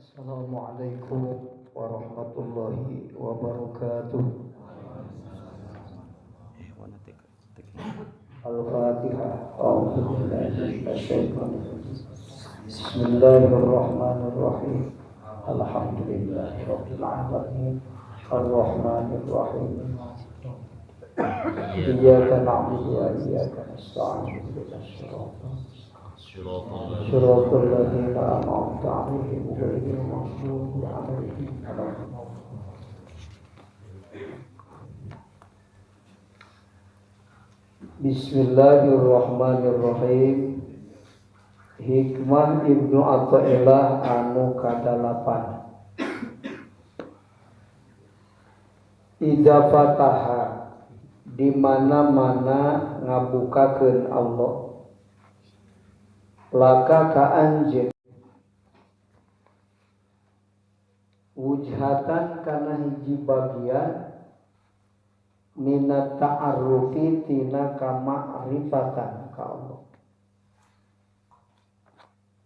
Assalamualaikum warahmatullahi wabarakatuh. Al-Fatihah. Bismillahirrahmanirrahim. Alhamdulillahirabbil alamin. Arrahmanirrahim. Iyyaka na'budu wa iyyaka nasta'in. Ihdinas siratal ladzina an'amta 'alaihim ghairil maghdubi 'alaihim waladdallin. Bismillahirrahmanirrahim. Hikmah Ibnu Athaillah anu kadalapan. Idza fataha, di mana-mana ngabukakeun Allah laka ka anjeun wujhatan kana hiji bagian minat ta'arrufi tina kamakrifatan ka Allah.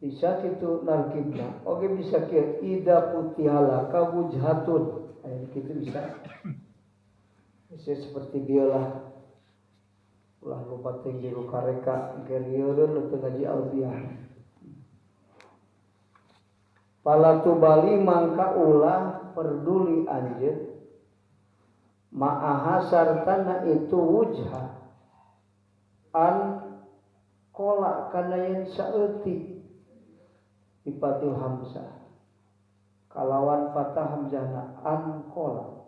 Bisa kitu narkibna, oke bisa kieu ida putihalaka wujhatun, aya kitu bisa. Bisa seperti biolah. Ulah lupa tinggi rukareka gerieureun teu ngaji alfiah. Palatu bali mangka ulah peduli anjeun ma'aha sartana itu wujha an kola kana yen saeutik ipatil hamzah kalawan fathah hamzahna an kola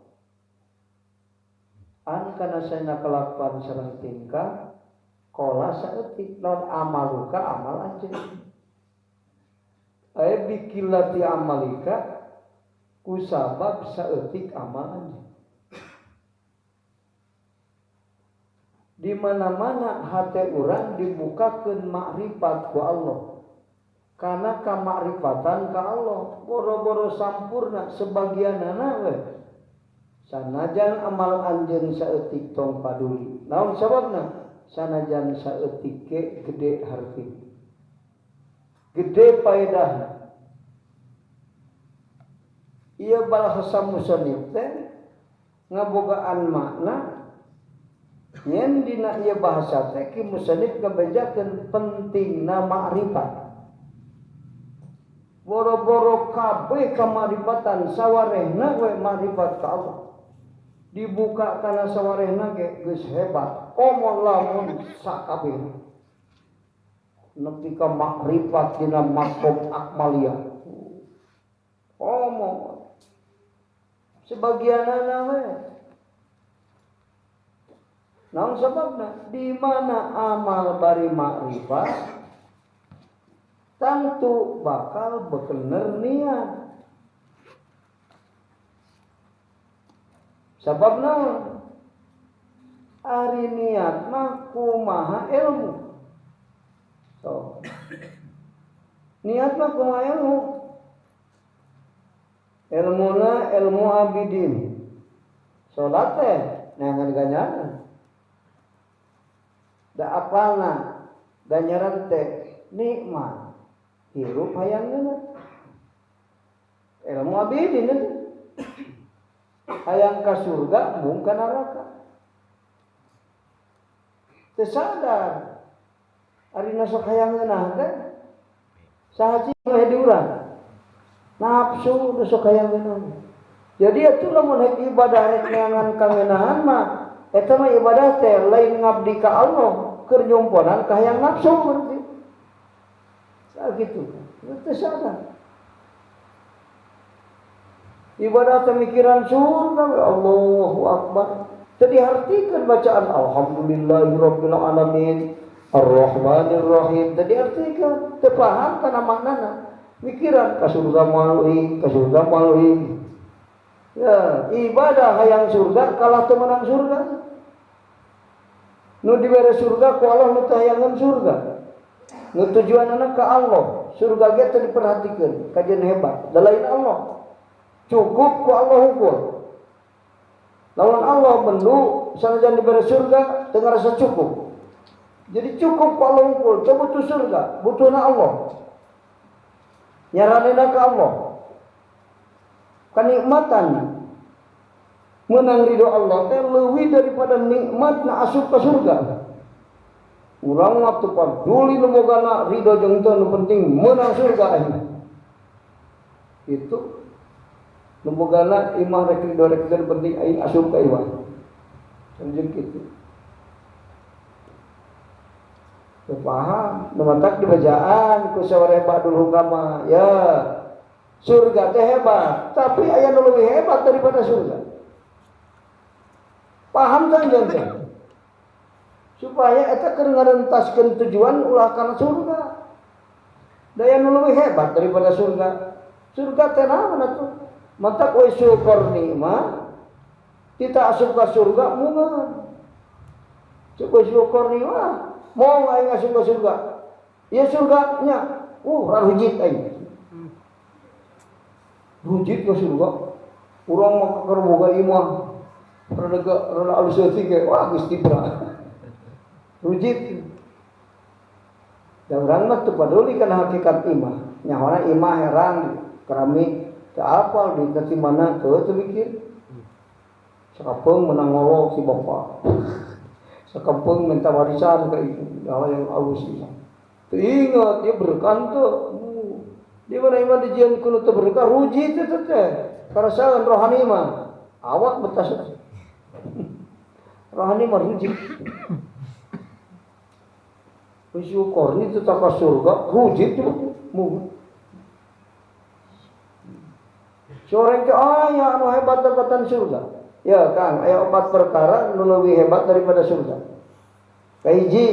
an kana saena kelakuan sareng tingkah kola saeutik non amaluka amal anjeun aya bikilati amalika kusabab saeutik amal anjeun. Di mana-mana hate urang dibukakeun makrifat ku Allah. Karena kamakrifatan ka Allah boro-boro sampurna sebagianana we. Sanajan amal anjeun saeutik tong paduli. Naon sababna? Sanajan saeutik ge gede harti. Gede paedahna. Ieu bahasa musannif teh ngabogaan makna nyen dina ieu bahasa teh ki musannif ngabejakeun pentingna makrifat. Boro-boro kabeh kamakrifatan sawarehna we makrifat ka Allah. Dibuka kana sawarehna ge geus hebat. Komo lamun sakabeh nepi ka makrifat dina makom akmaliyah. Komo sebagianana we. Naon sababna? Di mana amal bari makrifat tentu bakal bekener niat. Sabab naon? Ari niat mah kumaha ilmu. So. Niat mah kumaha ilmu. Ilmuna ilmu abidin. Salat teh neangan ganjaran. Da apalna ganjaran teh nikmat. Hirup hayang ngeunah. Ilmu abidin itu. Hayang ka surga mung ka neraka. Teu sadar. Ari sok hayang ngeunah teh saha cing we di urang. Nafsu nu sok hayang ngeunah. Jadi atuh lamun rek ibadah rek neangan kangeunahan mah eta mah ibadah teh lain ngabdi ka Allah, keur nyumponan ka hayang nafsu berarti. Sakitu. Teu sadar. Ibadah pemikiran surga, Allahu Akbar. Jadi artikan bacaan Alhamdulillahirabbil alamin, Arrahmanirrahim. Jadi artikan, teu paham kana maknana. Mikiran ka surga moal euy, ka surga moal euy. Ya, ibadah hayang surga kalah teu meunang surga. Nu dibere surga ku Allah nu teu hayangeun surga. Nu tujuanana ka Allah, surga ge teu diperhatikeun, kajian hebat. Da lain Allah. Cukup ku Allah hukum. Lawan Allah bendu sanajan diberi surga teu ngarasa cukup. Jadi cukup ku Allah hukum, teu butuh surga, butuhna Allah. Nyaranina ka Allah. Kenikmatan menang ridho Allah teh leuwih daripada nikmatna asup ka surga. Urang mah teu paduli nu bogana ridho jeung teu, nu penting menang surga aing. Itu nu bogana imah rek ridho rek teu, penting aing asup ka imah. Jeung kitu. Teu paham, nu matak dibejaan ku sawareh ba'dul hukama. Ya, surga teh hebat, tapi aya nu leuwih hebat daripada surga. Paham teh anjeun teh? Supaya eta keur ngarentaskeun tujuan ulah kana surga. Da aya nu leuwih hebat daripada surga. Surga teh naon atuh? Matak we syukur nikmat, kita asup ka surga mungan. Cukup syukur nikmat, mau aing asup ka surga. Ieu surga nya, rarujit aing. Rujit ka surga. Urang mah keur boga imah. Rada rada alus leutik ge, wah geus tibra. Rujit. Da urang mah teu paduli kana hakikat imah. Nyahoana imah herang keramik teu apal duitna ti mana teu teu mikir. Sakapeung menang ngolok si bapak. Sakapeung minta warisan ka ibu, yang alus imah. Teu ingat ieu berkah teu. Di mana imah dijieun ku nu teu berkah rujit teh teh. Karasaeun rohani mah awak betas. Rohani mah rujit. Bersyukur ni tetap ke surga, rujit tu mu. Seorang ke aya anu hebat dapatan surga. Ya Kang, aya 4 perkara nu leuwih hebat daripada surga. Kahiji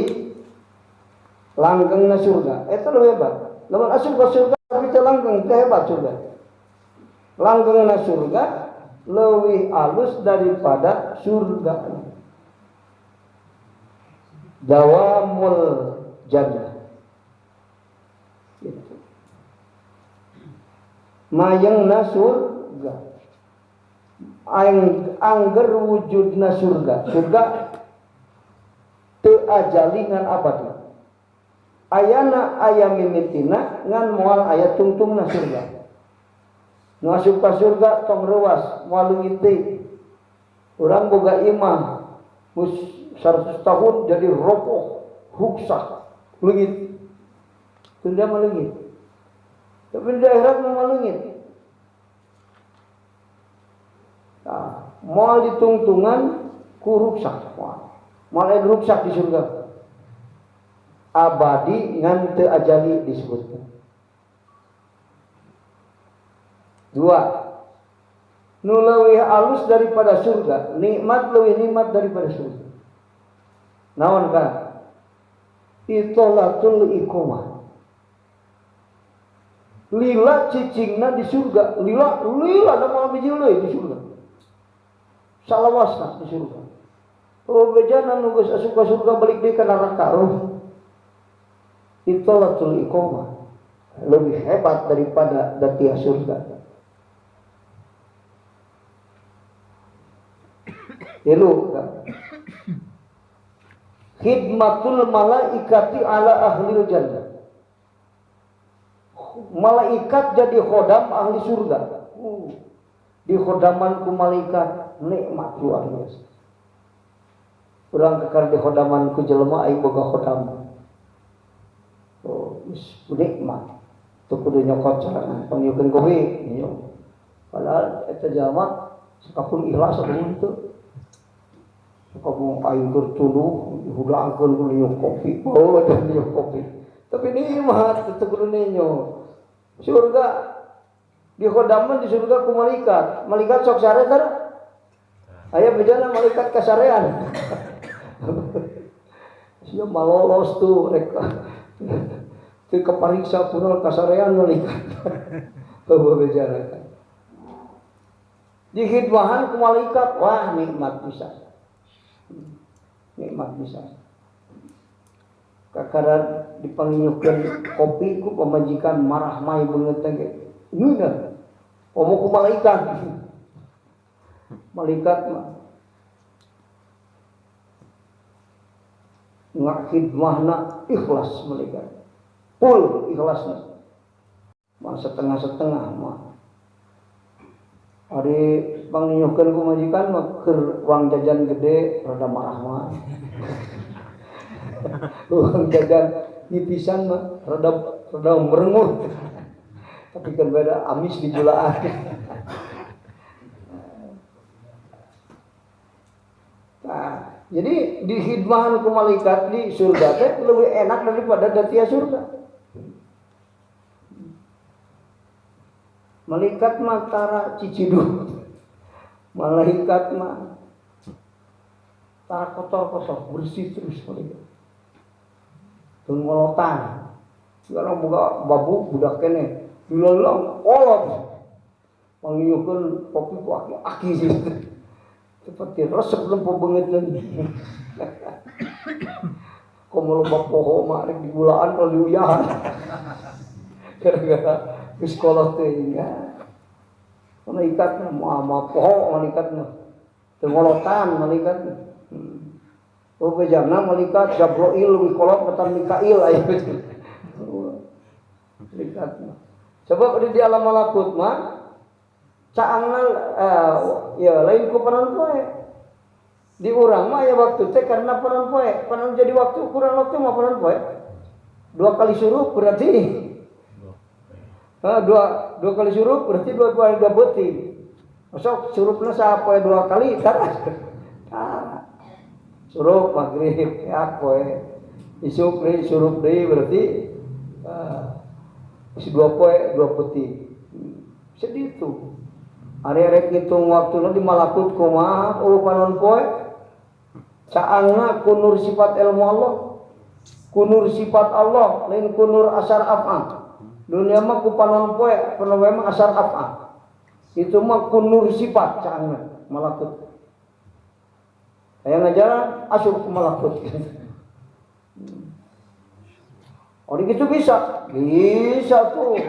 langgengna surga, eta leuwih hebat. Lamun asup ka surga tapi teu langgeng, teu hebat surga. Langgengna surga leuwih alus daripada surga. Dawamul jannah. Gitu. Mayengna surga. Angger wujudna surga. Surga teu ajali ngan abadi. Ayana aya mimitina ngan moal aya tungtungna surga. Nu asup ka surga tong reuas moal leungit deui. Urang boga imah geus 100 tahun jadi ropoh, ruksak, leungit. Tunda mah leungit. Tapi di akhirat mah leungit. Nah, moal ditungtungan ku ruksak moal. Moal aya ruksak di surga. Abadi ngan teu ajali disebutkan. 2. Nu leuwih alus daripada surga, nikmat leuwih nikmat daripada surga. Naon kan? Itolatul iqamah. Lila cicingna di surga, lila lila da moal bijil deui di surga. Salawasna di surga. Oh bejana nu geus asup ka surga balik deui ka neraka. Oh. Itolatul iqamah lebih hebat daripada datia surga. Tilu kan? Khidmatul malaikati ala ahlil jannah. Malaikat jadi khodam ahli surga. Di khodaman ku malaikat nikmat luar biasa. Urang kekar di khodaman ku jelema aing boga khodam. Oh, geus nikmat. Teu kudu nyokot sorangan, panggilkeun kopi. Padahal eta jelema sakapun ikhlas atuh henteu. Kamu aing keur tunduh dihudangkeun ku niuh kopi. Oh, teh niuh kopi. Tapi nikmat teu kudu ninyo. Surga di khodaman di surga ku malaikat. Malaikat sok sare teh. Aya bejana malaikat kasarean. Sia malolos tuh rek. Teu kapariksa punol kasarean malaikat. Heueuh bejana kan. Dihidmahan ku malaikat, wah nikmat pisan. Nikmat pisan. Kakara dipanginyukeun kopi ku pamajikan marah mai beungeut teh ge. Ngeunah. Omo ku malaikat. Malaikat mah ngakhidmahna ikhlas malaikat. Full ikhlasna. Mah setengah-setengah mah. Ari pangnyiuhkeun ku majikan mah keur uang jajan gede rada marah mah. Uang jajan nipisan mah rada merengut. Tapi kan beda amis di gulaan. Nah, jadi di khidmahan ku malaikat di surga teh lebih enak daripada datia surga. Malaikat mah tara ciciduh. Malaikat mah tara kotor-kotor, bersih terus malaikat. Teu ngolotan. Sekarang buka babu budak keneh, dilelang kolot. Pangiukeun kopi ku aki-aki sih. Seperti resep lempo beungeutkeun. Komo loba poho mah rek digulaan kalau diuyahan. Gara-gara geus kolot teh nya. Malaikat mah moal poho malaikat mah. Teu ngolotan malaikat mah. Oh bejana malaikat Jibril leuwih kolot matan Mikail aya. Malaikat mah. Sebab di alam malakut mah caangna ya lain ku panon poe. Di urang mah aya waktu teh karena panon poe. Panon jadi waktu ukuran waktu mah panon poe. Dua kali surup berarti dua kali surup berarti dua kali dua beuting. Masuk surupna sapoe dua kali tara. Tara. Surup maghrib ya poe. Isuk deui surup deui berarti si dua poe dua peuting. Bisa dihitung. Ari rek ngitung waktuna di malakut kumaha eueuh panon poe. Caangna kunur sifat ilmu Allah. Kunur sifat Allah lain kunur asar af'al. Dunia mah ku panon poe, panon poe mah asar af'al. Itu mah kunur sifat caangna malakut. Aya ngajaran asup ku malakut. Oh gitu bisa. Bisa tuh.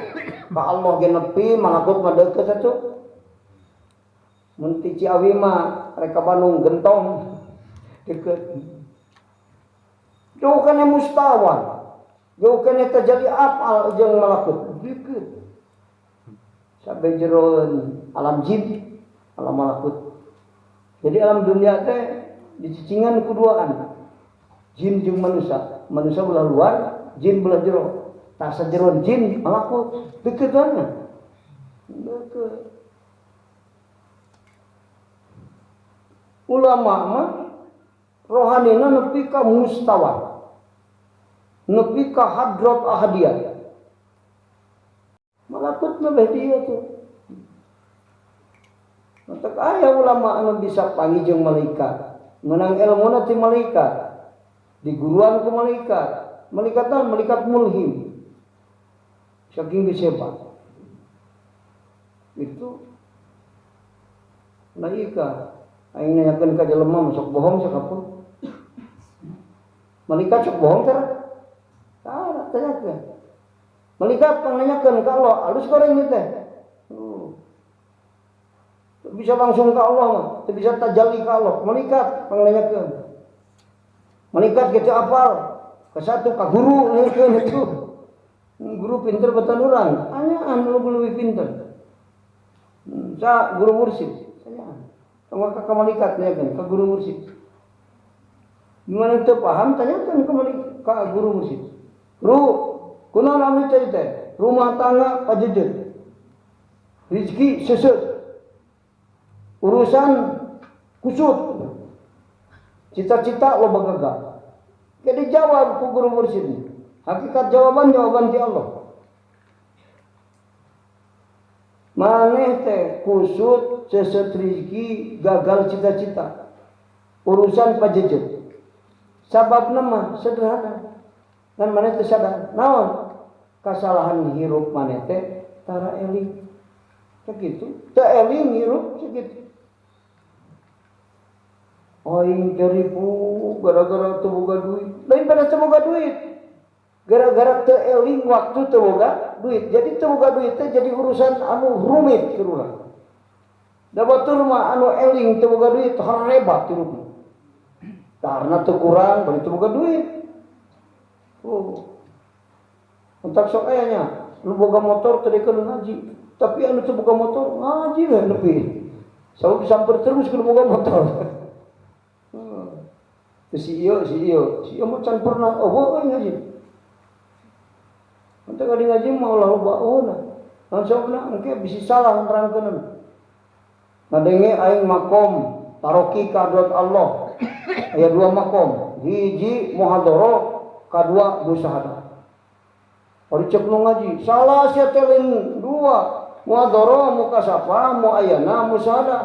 Ka Allah ge nepi malakut mah deukeut atuh. Mun ti Ciawi mah rek ka Bandung gentong deukeut. Jauh kana mustawan. Jauh kana tajali afal jeung malakut deukeut. Sampai jeroan alam jin, alam malakut. Jadi alam dunia teh dicicingan kuduaan. Jin jeung manusia, manusia belah luar, jin belah jero. Tah sajeroan jin malakut deukeut banget. Deukeut. Ulama mah rohanina nepi ka mustawa. Nepi ka hadrat ahadiyah. Malakut mah beh dieu tuh. Matak aya ulama anu bisa panggih jeung malaikat. Menang ilmuna ti malaikat. Diguruan ku malaikat. Malaikat naon? Malaikat mulhim. Saking geus hebat. Itu malaikat. Aing nanyakeun ka jelema sok bohong sakapun. Malaikat sok bohong tara? Tara tanyakeun. Malaikat pangnanyakeun ka Allah, alus goreng ieu teh. Bisa langsung ka Allah mah, teu bisa tajalli ka Allah. Malaikat pangnanyakeun. Malaikat kitu apal. Ka satu ka guru nanyakeun itu. Guru pinter batan urang, anyaan nu leuwih pinter. Sa guru mursyid, anyaan. Tong ka malaikat nanyakeun ka guru mursyid. Gimana teu paham tanyakeun ka malaikat ka guru mursyid. Guru, kunaon abdi teh teh? Rumah tangga pajejet. Rezeki seuseut. Urusan kusut. Cita-cita loba gagal. Jadi jawab ku guru mursyid. Hakikat jawaban jawaban ti Allah. Maneh teh kusut, seset rezeki, gagal cita-cita. Urusan pajejet. Sababna mah sederhana. Kan maneh teh sadar. Naon? Kasalahan hirup maneh teh tara eling. Sakitu. Teu eling hirup sakitu. Aing jaripu gara-gara teu boga duit. Lain pada teu boga duit. Gara-gara teu eling waktu teu boga duit. Jadi teu boga duit teh jadi urusan anu rumit keur urang. Da batur mah anu eling teu boga duit hebat hirupna. Karena teu kurang bari teu boga duit. Oh. Entak sok aya nya. Nu boga motor teh keur ngaji. Tapi anu teu boga motor ngaji we nepi. Sabab disamper terus ku nu boga motor. Si ieu si ieu, si ieu mah can pernah eueuh euy ngaji. Ente kadi ngaji mah ulah loba eueuhna. Naon sababna engke bisi salah nerangkeun. Ngadenge aing makom taroki ka hadrat Allah. Aya dua makom, hiji muhadharah, kadua musyahadah. Ari cek nu ngaji, salah sia teh lain dua, muhadharah mukasafah, muayana musyahadah.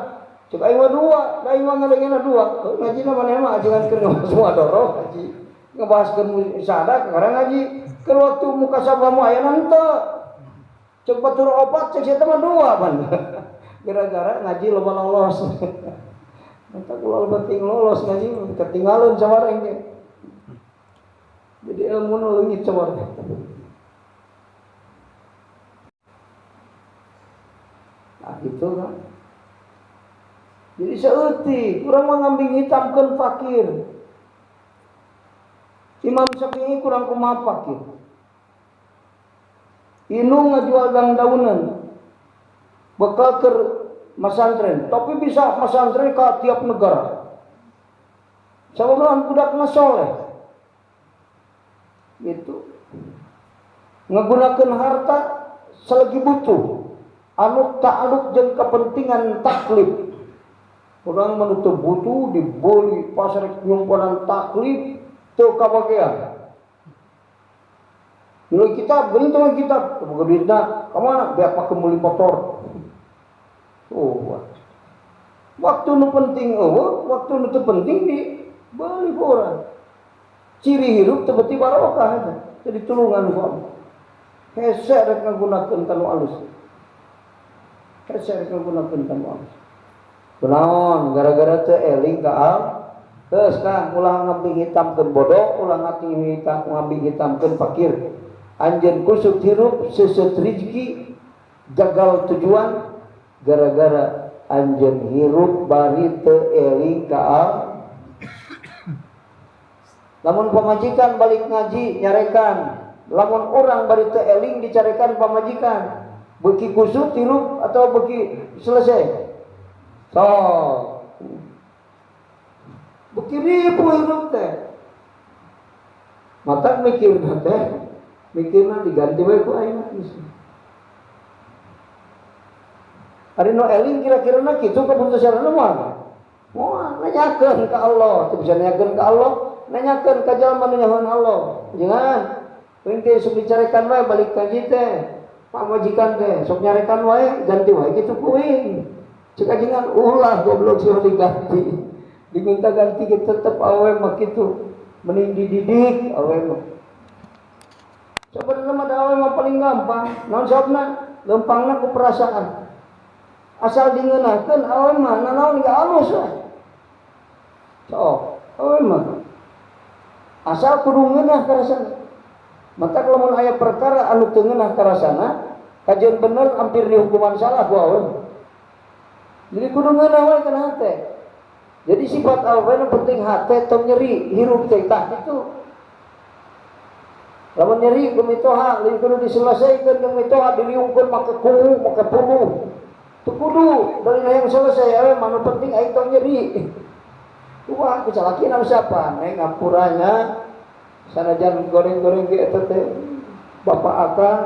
Cek aing mah dua, da aing mah ngadengena dua. Ngajina maneh mah ajengan keur ngabahas muhadharah ngaji. Ngabahaskeun musyahadah kakara ngaji. Keur waktu mukasafah muayana henteu. Cek batur opat cek sia teh mah dua pan. Gara-gara ngaji loba lolos. Entah kula loba ting lolos ngaji ketinggalan sawareng ge. Jadi ilmu nu leungit sawareng. Nah gitu kan. Jadi saeutik urang mah ngambing hitamkeun fakir. Imam Syafi'i kurang kumaha fakir. Indung ngajual dangdaunan. Bekal keur masantren, tapi bisa masantren ke tiap negara. Sabab budakna soleh. Gitu. Ngegunakeun harta selagi butuh. Anu ta'aluk jeung kepentingan taklif. Urang mah teu butuh dibeli pasar nyumponan taklif teu kabagean. Dulu kitab, geuning teh kitab, boga duitna ka mana? Beak make meuli motor. Oh, waktu nu penting eueuh, waktu nu teu penting dibeli ku urang. Ciri hirup teu beuti barokah eta. Jadi tulungan ku abdi. Hese rek ngagunakeun ka nu alus. Hese rek ngagunakeun ka nu alus. Kunaon gara-gara teu eling ka al. Geus Kang, ulah ngambing hitamkeun bodoh, ulah ngambing hitamkeun fakir. Anjeun kusut hirup, seuseut rezeki, gagal tujuan gara-gara anjeun hirup bari teu eling ka al. Lamun pamajikan balik ngaji nyarekan, lamun orang bari teu eling dicarekan pamajikan, beuki kusut hirup atau beuki selesai. So, beuki ribu hirup teh. Mata mikirna teh, mikirna diganti we ku aing mah. Ari nu eling kira-kirana kitu keputusanna mah. Moal nanyakeun ka Allah, teu bisa nanyakeun ka Allah, nanyakeun ka jalma nu nyahoan Allah. Jangan kuring teh sok dicarekan wae balik ngaji teh. Pamajikan teh sok nyarekan wae, ganti wae kitu kuing. Cek ajengan ulah goblok sih diganti. Diminta ganti ge tetep awe mah kitu. Mending dididik awe mah. Sebenarnya mah awe mah paling gampang. Naon sababna? Lempangna ku perasaan. Asal dingeunahkeun awe mah nanaon ge alus we. Sok, awe mah. Asal kudu ngeunah karasana. Maka lamun aya perkara anu teu ngeunah karasana, kajian bener hampir dihukuman salah ku awe. Jadi kudu ngeunah we kana hate. Jadi sifat awe nu penting hate tong nyeri, hirup teh tah kitu. Lamun nyeri ku mitoha, lain kudu diselesaikeun jeung mitoha diliungkeun make kuwu, make puluh. Teu kudu dari hayang selesai awe mah nu penting aing tong nyeri. Wah, ku salaki na siapa? Neng ngampuranya sanajan goreng-goreng ge eta teh bapak akang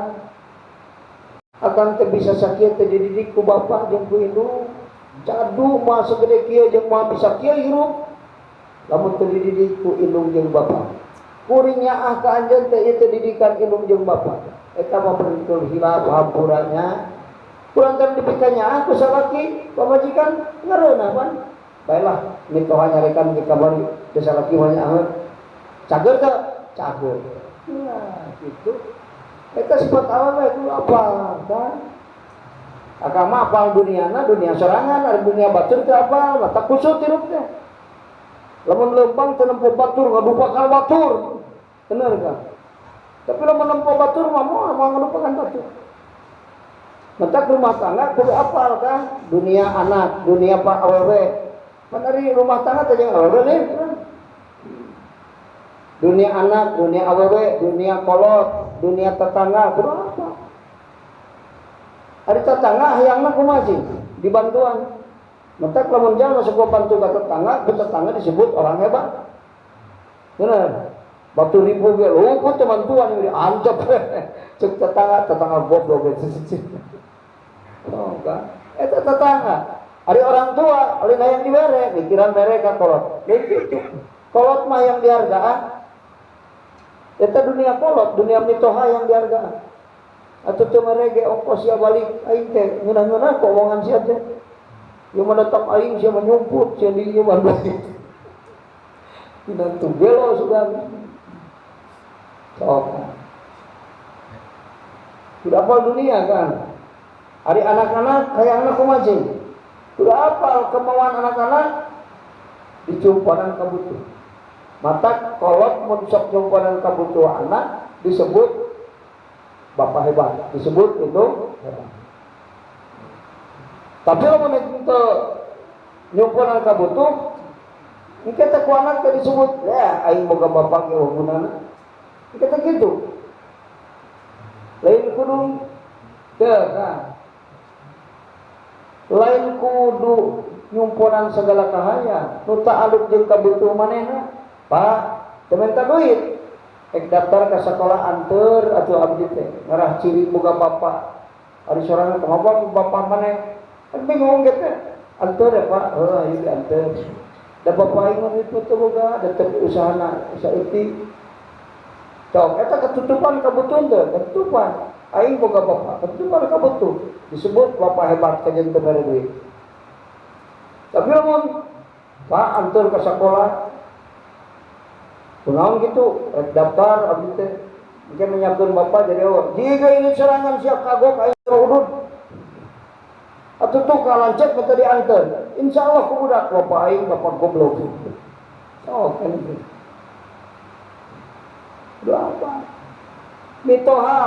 akang teh bisa sakit teh dididik ku bapak jeung ku indung. Cadu moal segede kieu jeung moal bisa kieu hirup. Lamun teu dididik ku indung jeung bapak. Kuring nyaah ka anjeun teh ieu teh didikan indung jeung bapak. Eta mah betul hilap hampuranya. Kurang kan dipika nyaah ku salaki pamajikan ngareunah pan. Baiklah, mitoha nyarekan ke kamari teh salaki mah nyaah. Cager teh? Cager. Nah, gitu. Eta sifat awal we kudu apal kan. Akang mah apal duniana, dunia sorangan, ari dunia batur teh apal, mata kusut hirup teh. Lamun leumpang teu nempo batur, ngadupakan batur. Bener kan? Tapi lamun nempo batur mah moal ngadupakan batur. Mentak rumah tangga kudu apal kan, dunia anak, dunia pak awewe. Pan ari rumah tangga teh jeung awewe nih. Dunia anak, dunia awewe, dunia kolot, dunia tetangga, kudu apa? Ari tetangga hayangna kumaha sih? Dibantuan. Matak lamun jalma sok bantu ka tetangga, ku tetangga disebut orang hebat. Bener. Batu ribu ge luput teh bantuan ieu diantep. Cek tetangga, tetangga goblok ge. Oh, enggak. Eta tetangga. Ari orang tua, lain hayang dibere, mikiran mere ka kolot. Lain kitu. Kolot mah yang dihargaan. Eta dunia kolot, dunia mitoha yang dihargaan. Atuh teu mere ge ongkos sia balik aing teh ngeunah-ngeunah ku omongan sia teh. Ieu mah datang aing sia mah nyumput sia di ieu mah balik. Minantu gelo sudah. Sok. Sudah hafal dunia kan. Ari anak-anak hayangna kumaha cing? Sudah hafal kemauan anak-anak dicumpanan kabutuh. Mata kolot mun sok nyumpanan kabutuh anak disebut bapak hebat, disebut itu hebat. Tapi lamun teu nyumpanan kabutuh, engke teh ku anak teh disebut, ya aing boga bapak ge gunana. Engke teh kitu. Lain kudu teu kan. Lain kudu nyumponan segala kahayang, nu ta'aluk jeung kabutuh manehna. Pak, teu minta duit. Ek daftar ka sekolah anteur atuh abdi teh, ngarah ciri boga bapak. Ari sorangan kumaha bapak maneh? Kan bingung ge teh. Anteur ya Pak, heuh ieu dianteur. Da bapak aing mah duit teu boga, da teu usahana saeutik. Cok, eta ketutupan kabutuhan teh, ketutupan. Aing boga bapak, ketutupan kabutuh. Disebut bapak hebat kajen teu mere duit. Tapi lamun Pak anteur ka sakola kunaon kitu, rek daftar abdi teh. Engke menyiapkeun bapak jadi oh, jiga ini serangan sia kagok aing udud. Atuh tuh kalancet mah teu dianteur. Insyaallah ku budak bapak aing bapak goblok. Oh, kan itu. Doa apa? Mitoha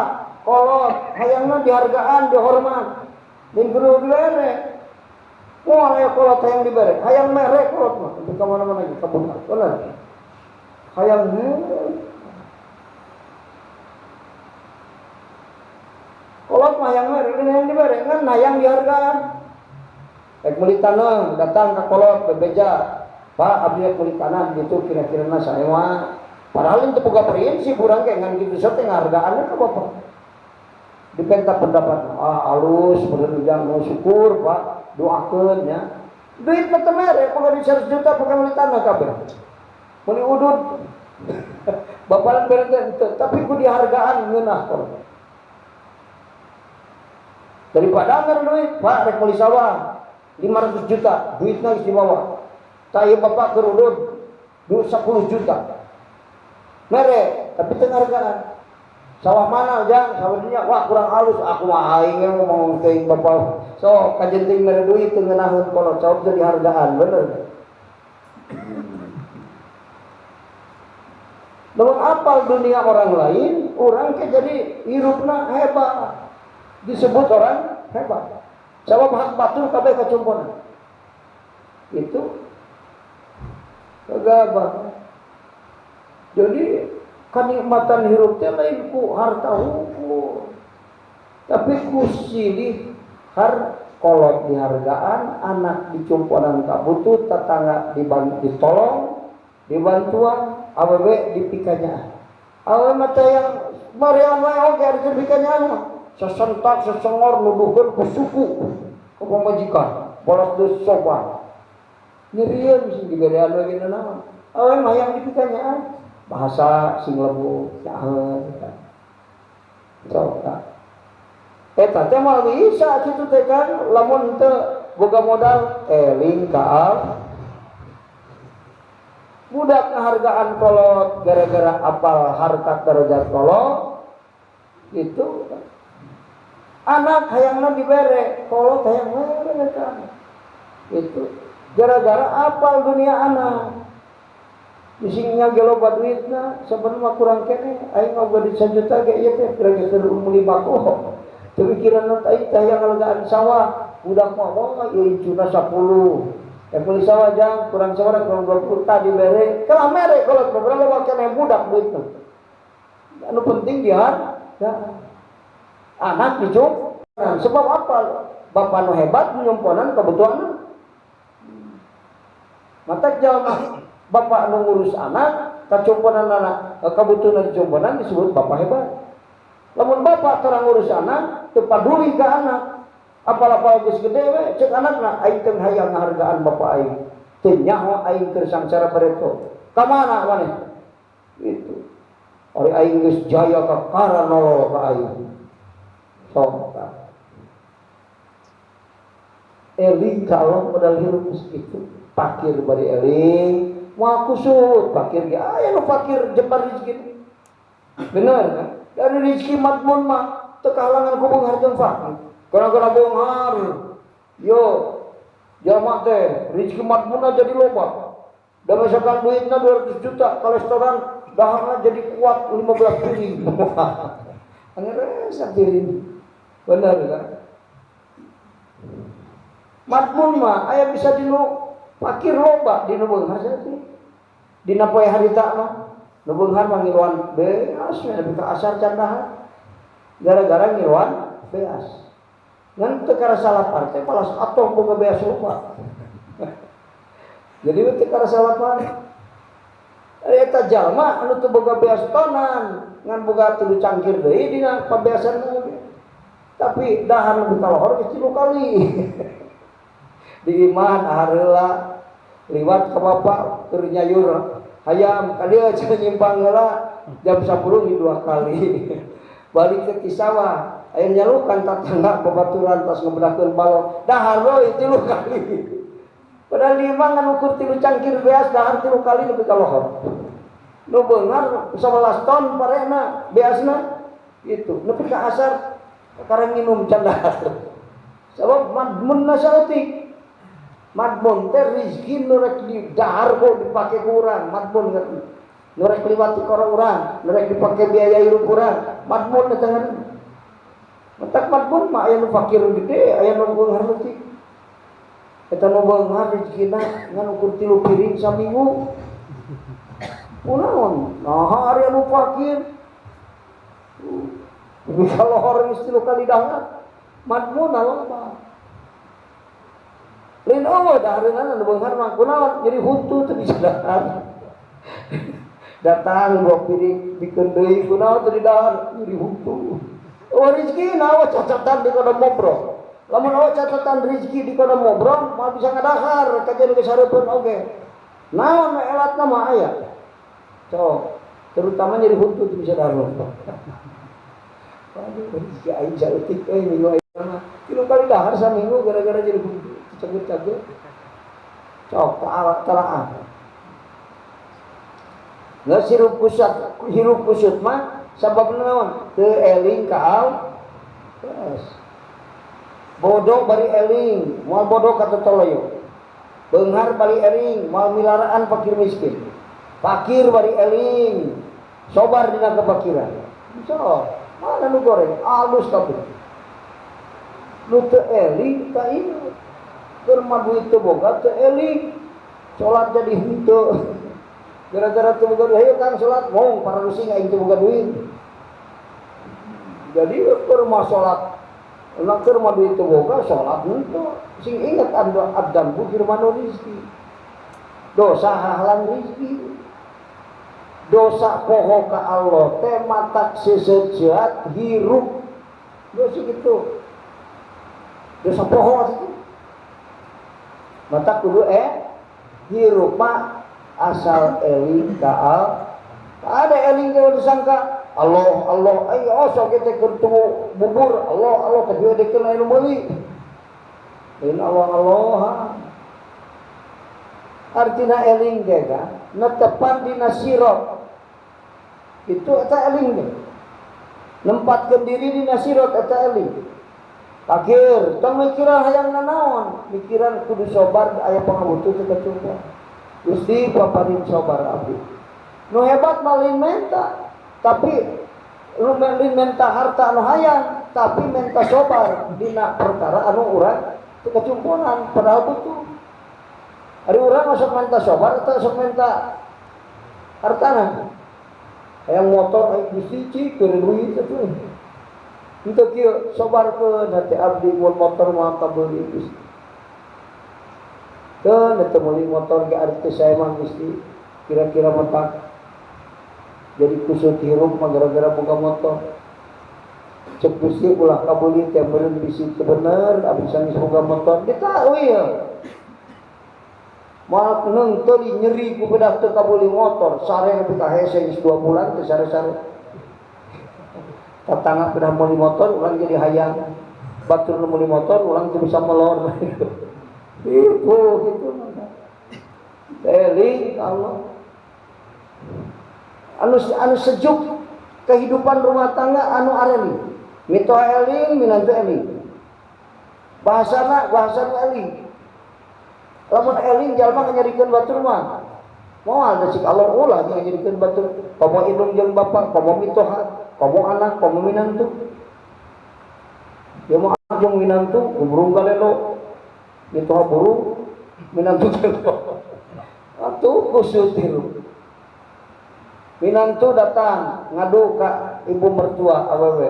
kolot hayangna dihargaan dihormat. Min kudu dibere. Moal aya kolot hayang dibere, hayang mere kolot mah teu ka mana-mana ge ka budak. Bener. Hayang mere. Kolot mah hayang mere, lain hayang dibere, ngan hayang dihargaan. Rek meuli tanah, datang ka kolot bebeja. Pak, abdi rek meuli tanah gitu kira-kirana saewa. Padahal teu boga prinsip urang ge ngan kitu teh ngahargaanna ka bapak. Dipenta pendapat, ah alus bener ujang mau syukur Pak, doakeun nya. Duit mah teu mere, boga duit 100 juta boga meuli tanah kabeh. Meuli udud. Bapalan bere teh henteu, tapi ku dihargaan ngeunah kolot. Daripada mere duit, Pak rek meuli sawah 500 juta, duitna geus dibawa. Tah ieu bapak keur udud duit 10 juta. Mere, tapi teu ngahargaan. Sawah mana jang? Sawah dunia, wah kurang halus, aku mah aing ngomong teuing bapak. So, kajen teuing mere duit teu ngeunaheun kolot, sabab teu dihargaan, bener. Lamun apal dunia orang lain, orang ke jadi hirupna hebat. Disebut orang hebat. Sabab hak batur kabeh kacumponan. Itu kagabah. Jadi kenikmatan hirup teh lain ku harta hukum, tapi ku silih har kolot dihargaan, anak dicumponan kabutuh, tetangga ditolong, dibantuan, awewe dipikanya. Awewe mah teh yang marian wae oge ari dipikanya mah. Sesentak sesengor nuduhkeun ku suku ke pamajikan, bolos deui sopan. Nyerieun sing diberean we geuna naon. Awewe mah yang dipikanya bahasa sing lembut, caheun sok. Eta teh moal bisa kitu teh kan lamun teu boga modal eling ka budak ngahargaan kolot gara-gara apal harkat derajat kolot gitu. Anak hayangna dibere, kolot hayang mere kan. Itu gara-gara apal dunia anak. Bisingnya ge loba duitna, sabenerna kurang keneh, aing mah boga duit 1 juta ge ieu teh kira-kira meuli bako. Teu mikiran aing teh hayang ngalegaan sawah, budak mah wah ieu incuna 10. Rek meuli sawah jang, kurang sabaraha kurang 20 tah dibere, kalah mere kolot mah loba keneh budak duitna. Anu penting dihargaan. Anak dicup Sebab apa? Bapak nu hebat nyumponan kebutuhan. Mata jalma bapak nu ngurus anak, kacumponan anak, kebutuhan cumponan disebut bapak hebat. Lamun bapak terang ngurus anak, teu paduli ka anak. Apal-apal geus gede we, cek anakna aing teu hayang ngahargaan bapak aing. Teu nyaho aing keur sangsara bareto. Ka mana maneh? Gitu. Ari aing geus jaya kakara nolol ka aing. Sok eling ka Allah modal hirup geus kitu. Fakir bari eling, moal kusut, fakir ge aya nu fakir jembar rezeki. Bener kan? Dari rezeki madmun mah teu kahalangan ku beunghar jeung fakir. Gara-gara beunghar, yo jalma teh rezeki madmunna jadi loba. Da misalkan duitna 200 juta ka restoran daharna jadi kuat 15 piring. Angeres piring. Bener kan? Madmun mah aya bisa dinu fakir loba dinu beunghar saeutik. Dina poe harita mah nu beunghar mah ngiluan beas we nepi ka asar can dahar. Gara-gara ngiluan beas. Ngan teu karasa lapar teh malas atoh boga beas loba. Jadi teu karasa lapar. Ari eta jalma anu teu boga beas tonan ngan boga 3 cangkir deui dina pabeasan. Tapi dahar nepi ka lohor geus 3 kali. Di imah dahar heula liwat ka bapak keur nyayur hayam ka dieu cenah nyimpang heula jam 10 di 2 kali. Balik ke sawah aya nyalukan tatangga babaturan tas ngebedakeun balong dahar deui 3 kali. Padahal di imah ngan ukur 3 cangkir beas dahar 3 kali nepi ka lohor. Nu beunghar 11 ton parena beasna gitu nepi ka asar kareng minum can dahar. Sabab madmunna saeutik. Madmun teh rezeki nu rek di dahar kok dipake ku urang, madmun ngerti. Nu rek liwat ku urang, nu rek dipake biaya hirup urang, madmun eta ngerti. Matak madmun mah aya nu fakir gede, aya nu beunghar leutik. Eta nu beunghar rezekina ngan ukur 3 piring saminggu. Kunaon? Nah, ari anu fakir. Bisa lohor geus 3 kali dahar. Madmun loba. Lain eueuh dahareunana nu beunghar mah kunaon jadi huntu teu bisa dahar. Datang 2 piring bikeun deui kunaon teu didahar jadi huntu. Eueuh rezeki na catatan di kono mobrong. Lamun eueuh catatan rezeki di kono mobrong moal bisa ngadahar kajian geus hareupeun oge. Naon we elatna mah aya. Sok, terutama nyeri huntu teu bisa dahar. Waduh, rezeki aing saeutik euy minggu ayeuna mah. 3 kali dahar saminggu gara-gara jadi huntu. Cagur-cagur. Sok talaah. Geus hirup kusut, hirup kusut mah sabab naon? Teu eling ka Allah. Bodoh bari eling, moal bodoh ka totoloyo. Beunghar bari eling, moal milaraan fakir miskin. Fakir bari eling, sobar dina kefakiran. Sok, mana nu goreng? Alus kabeh. Nu teu eling ka ieu. Keur mah duit teu boga teu eling, salat jadi henteu. Gara-gara teu boga duit, hayu Kang salat, mong pararusing aing teu boga duit. Jadi keur mah salat, na keur mah duit teu boga salat henteu. Sing inget abdan bu firmanu rizki. Dosa halang rizki. Dosa poho ka Allah teh matak sesejeat hirup. Dosa kitu. Dosa poho itu. Mata kudu hirup mah asal eling ka ada eling kalau disangka Allah Allah ayo sok kita keur bubur Allah Allah tapi ada kena anu meuli lain Allah Allah artina eling ge kan netepan dina sirat itu eta eling ge nempatkeun diri dina sirat eta eling. Fakir, tong mikiran hayang nanaon, mikiran kudu sobar aya pangabutuh teu kacumpa. Gusti paparin sobar abdi. Nu hebat mah lain menta, tapi lu lain menta harta anu hayang, tapi menta sobar dina perkara anu urang teu kacumponan padahal butuh. Ari urang masuk menta sobar atau sok menta hartana. Hayang motor aya Gusti cik keur duit atuh. Untuk kieu sobarkeun hati abdi mun motor mah kabeuli Gusti. Keun teu meuli motor ge ari teh saya mah Gusti kira-kira mah jadi kusut hirup mah gara-gara boga motor. Cek Gusti ulah kabeuli teh meureun bisi teu bener abdi sanggeus boga motor ditakwil. Mal neung teuli nyeri ku pedah teu kabeuli motor sare nepi ka hese geus 2 bulan teu sare-sare. Tatangga pedah meuli motor urang jadi hayang. Batur nu meuli motor urang teu bisa melor. Itu gitu. Eling Allah. Anu sejuk kehidupan rumah tangga anu areling. Mitoha eling minantu eling. Bahasana eling. Lamun eling jalma nganyarikeun batur mah. Moal da cik Allah ulah nganyarikeun batur. Komo indung jeung bapak, komo mitoha, komo anak, komo minantu. Ya mau anak jeung minantu burung galelo. Mitoha burung, minantu gelo. Atuh kusut hirup. Minantu datang ngadu ka ibu mertua awewe.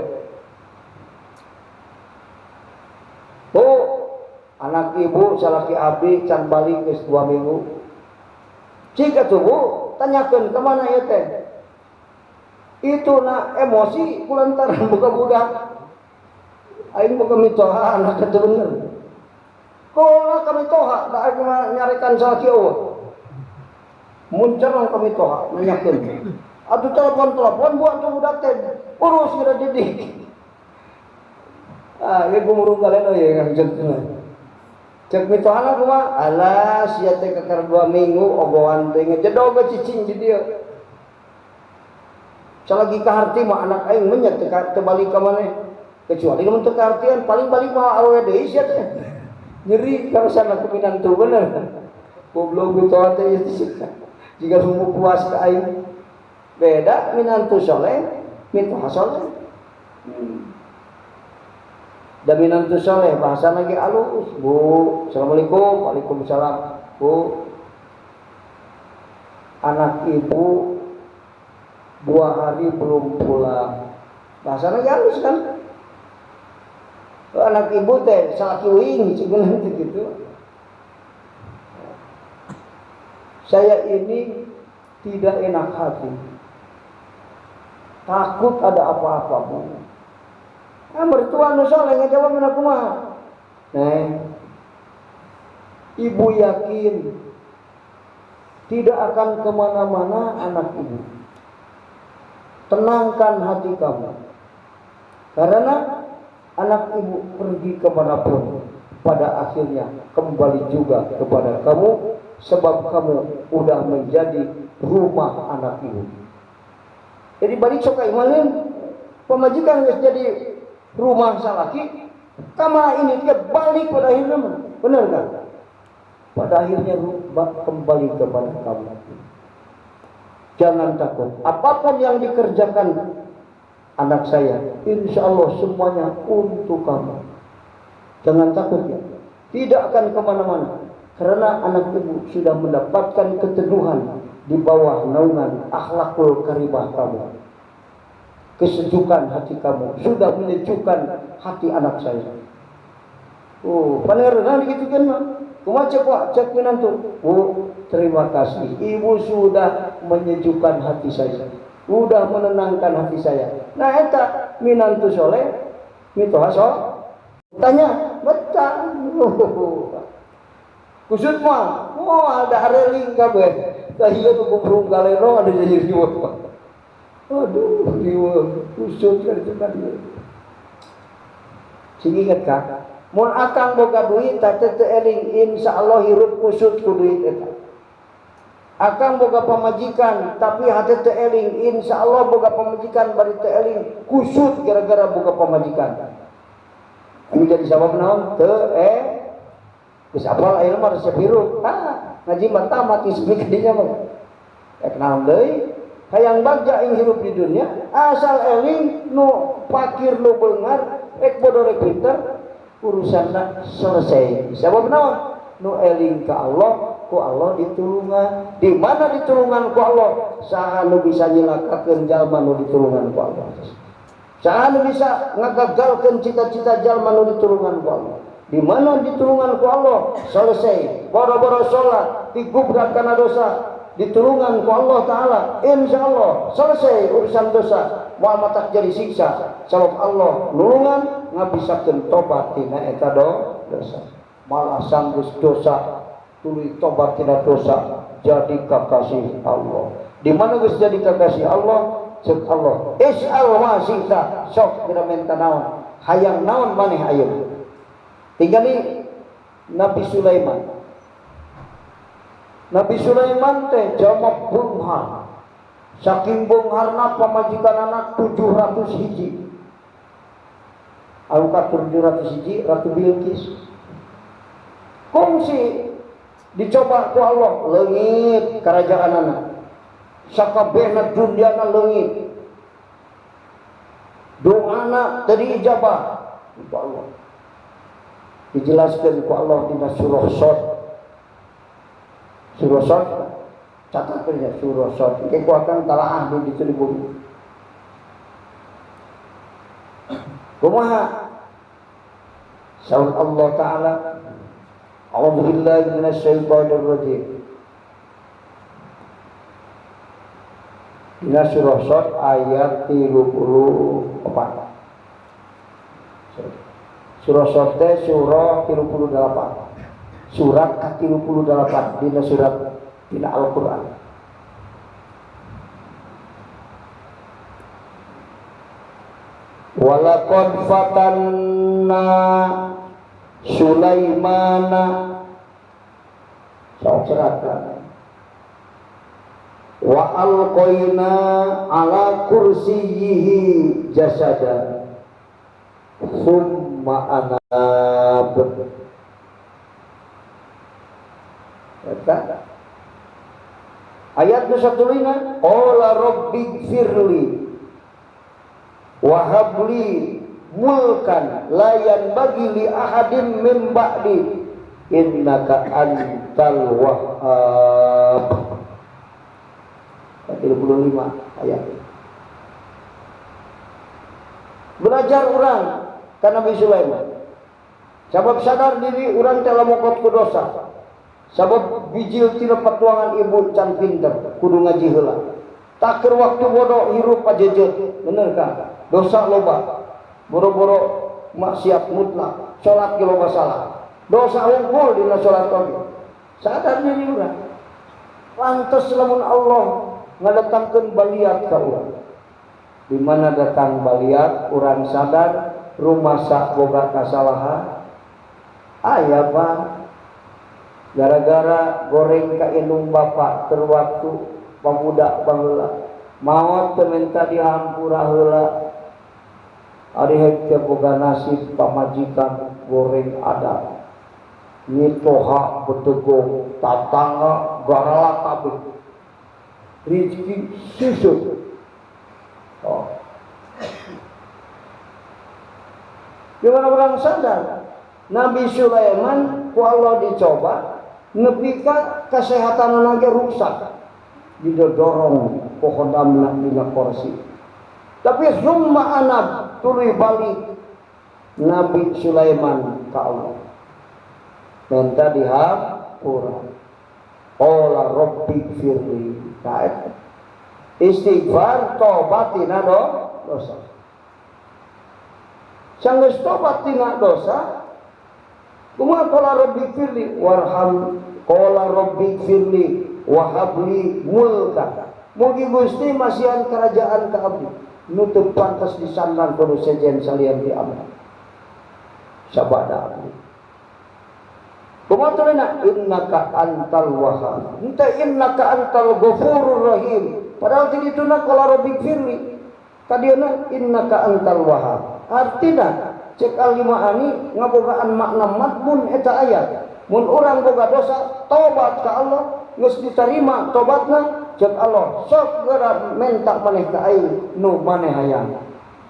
Bu, anak ibu salaki abdi can balik geus 2 minggu. Cik atuh Bu, tanyakeun ka mana ieu teh? Itu na emosi kulantaran boga budak. Aing boga mitoha anak teh bener. Kola kami toha, da aing mah nyarekan salaki eueuh. Muncerang kami toha nanyakeun. Atuh telepon-telepon buat tuh budak teh urus geura didik. Ah, ieu gumurung galeno ye ngangjeutna. Cek mitohana kumaha? Alah, sia teh kakara 2 minggu ogohan teh ngejedog cicing di dieu. Salagi kaharti mah anak aing menyet teu balik ka maneh. Kecuali lamun teu kahartian paling balik mah awewe deui sia teh. Nyeri karasana ku minantu bener. Goblok mitoha teh ieu jika sumbu puas ka aing. Beda minantu soleh, mitoha soleh. Dan minantu soleh bahasa lagi alus. Bu, assalamualaikum, waalaikumsalam. Bu, anak ibu 2 hari belum pulang. Bahasa lagi alus kan? Anak ibu teh salaki uing cigunan gitu. Saya ini tidak enak hati. Takut ada apa-apa, Bu. Ah, mertua nu soleh ngajawab mana kumaha? Neng, ibu yakin tidak akan kemana-mana anak ibu. Tenangkan hati kamu. Karena anak ibu pergi kemanapun, pada akhirnya kembali juga kepada kamu, sebab kamu udah menjadi rumah anak ibu. Jadi balik sok ka imalin, pamajikan geus jadi rumah salaki, kama ini dia balik pada akhirnya, benar kan? Pada akhirnya kembali kepada kamu. Jangan takut. Apapun yang dikerjakan anak saya, insya Allah semuanya untuk kamu. Jangan takut ya. Tidak akan kemana-mana. Karena anak ibu sudah mendapatkan keteduhan di bawah naungan akhlakul karimah kamu. Kesejukan hati kamu sudah menyejukkan hati anak saya. Oh, panereuna digitukeun mah. Kumaha cek wa, cek minantu. Bu, terima kasih. Ibu sudah menyejukkan hati saya. Udah menenangkan hati saya. Nah, eta minantu soleh, mitoha soleh. Tanya, betah. Kusut mah, oh ada areling kabeh. Tah ieu nu gumrung galero ada jadi riweuh. Aduh, riweuh, kusut kan itu kan. Sing inget ka? Mun akang boga duit teh teu eling, insyaallah hirup kusut ku duit eta. Akang boga pamajikan tapi hate teu eling, insyaallah boga pamajikan bari teu eling, kusut gara-gara boga pamajikan. Anu jadi sabab naon? Teu geus apal ayeuna mah resep hirup. Ah, ngaji mah tamat geus dinya mah. Rek naon deui? Hayang bagja ing hirup di dunia, asal eling nu fakir nu beungar, rek bodoh rek pinter, urusanna selesai. Sabab naon? Nu eling ka Allah, ku Allah ditulungan. Di mana ditulungan ku Allah? Saha nu bisa nyilakakeun jalma nu ditulungan ku Allah. Saha nu bisa ngagagalkeun cita-cita jalma nu ditulungan ku Allah? Di mana ditulungan ku Allah selesai, boro-boro salat digubrak kana dosa, ditulungan ku Allah Ta'ala, insya Allah selesai urusan dosa, moal matak jadi siksa. Sabab Allah nulungan ngabisakeun tobat tina eta dosa. Malah sanggeus dosa tuluy tobat tina dosa jadi kakasih Allah. Di mana geus jadi kakasih Allah, cek Allah, is'al ma syi'ta, sok geura menta naon, hayang naon maneh ayeuna. Tinggali Nabi Sulaiman. Nabi Sulaiman teh jalma beunghar. Saking beungharna pamajikanana 700 hiji. Anu ka 700 hiji Ratu Bilqis. Kungsi dicoba ku Allah leungit karajaanana. Sakabehna duniana leungit. Doana teu diijabah ku Allah. Dijelaskan ku Allah dina surah Shad. Surah Shad catat ya surah Shad. Engke ku akang talaah di ditu di bumi. Kumaha? Saur Allah Ta'ala, A'udzubillahi minasyaitonir rajim. Dina surah Shad ayat 34. Surah Shad teh surah 38. Surat ke-38 dina surat dina Al-Qur'an. Walaqad fatanna Sulaimana sok serat wa alqaina ala kursiyyihi jasada thumma anab. Eta ayat nu satulina, qala rabbighfirli wa habli mulkan la yanbaghi li ahadin min ba'di innaka antal wahhab. 35 ayat. Belajar urang ka Nabi Sulaiman. Sabab sadar diri urang teh lamokot ku dosa. Sabab bijil tina patuangan ibu can pinter kudu ngaji heula. Taker waktu bodoh hirup pajejeut, bener ka? Dosa loba. Boro-boro maksiat mutlak, salat ge loba salah. Dosa unggul dina salat oge. Sadar diri urang. Lantas lamun Allah ngadatangkeun baliat ka urang. Di mana datang baliat, urang sadar rumasa boga kasalahan. Aya Pak, gara-gara goreng ka indung bapak keur waktu pamuda baheula. Maot teu minta dihampura heula. Ari hek teh boga nasib pamajikan goreng adat. Mitoha bedegong tatangga garalak kabeh. Rezeki susut. Oh. Gimana orang sadar? Nabi Sulaiman ku Allah dicoba nepi ka kesehatanna ge rusak. Didorong pohodamna dina kursi. Tapi summa anab tuluy balik Nabi Sulaiman ka Allah. Minta dihampura. Qala rabbi firli. Istighfar tobat tina dosa. Sanggeus tobat tina dosa, kumaha qala rabbi firli warham, qala rabbi firli wahabli mulka. Mugi Gusti masihan kerajaan ka abdi nu teu pantes disandang kudu sejen salian ti abdi. Sabada abdi. Kumaha tulina innaka antal wahhab. Henteu innaka antal ghafurur rahim. Padahal ti dituna qala rabbi firli. Kadieuna innaka antal wahhab. Artina cek al-limaani ngabogaan makna madmun eta ayat. Mun urang boga dosa tobat ka Allah, geus diterima tobatna, cek Allah sok geura menta maneh ka aing nu maneh hayang.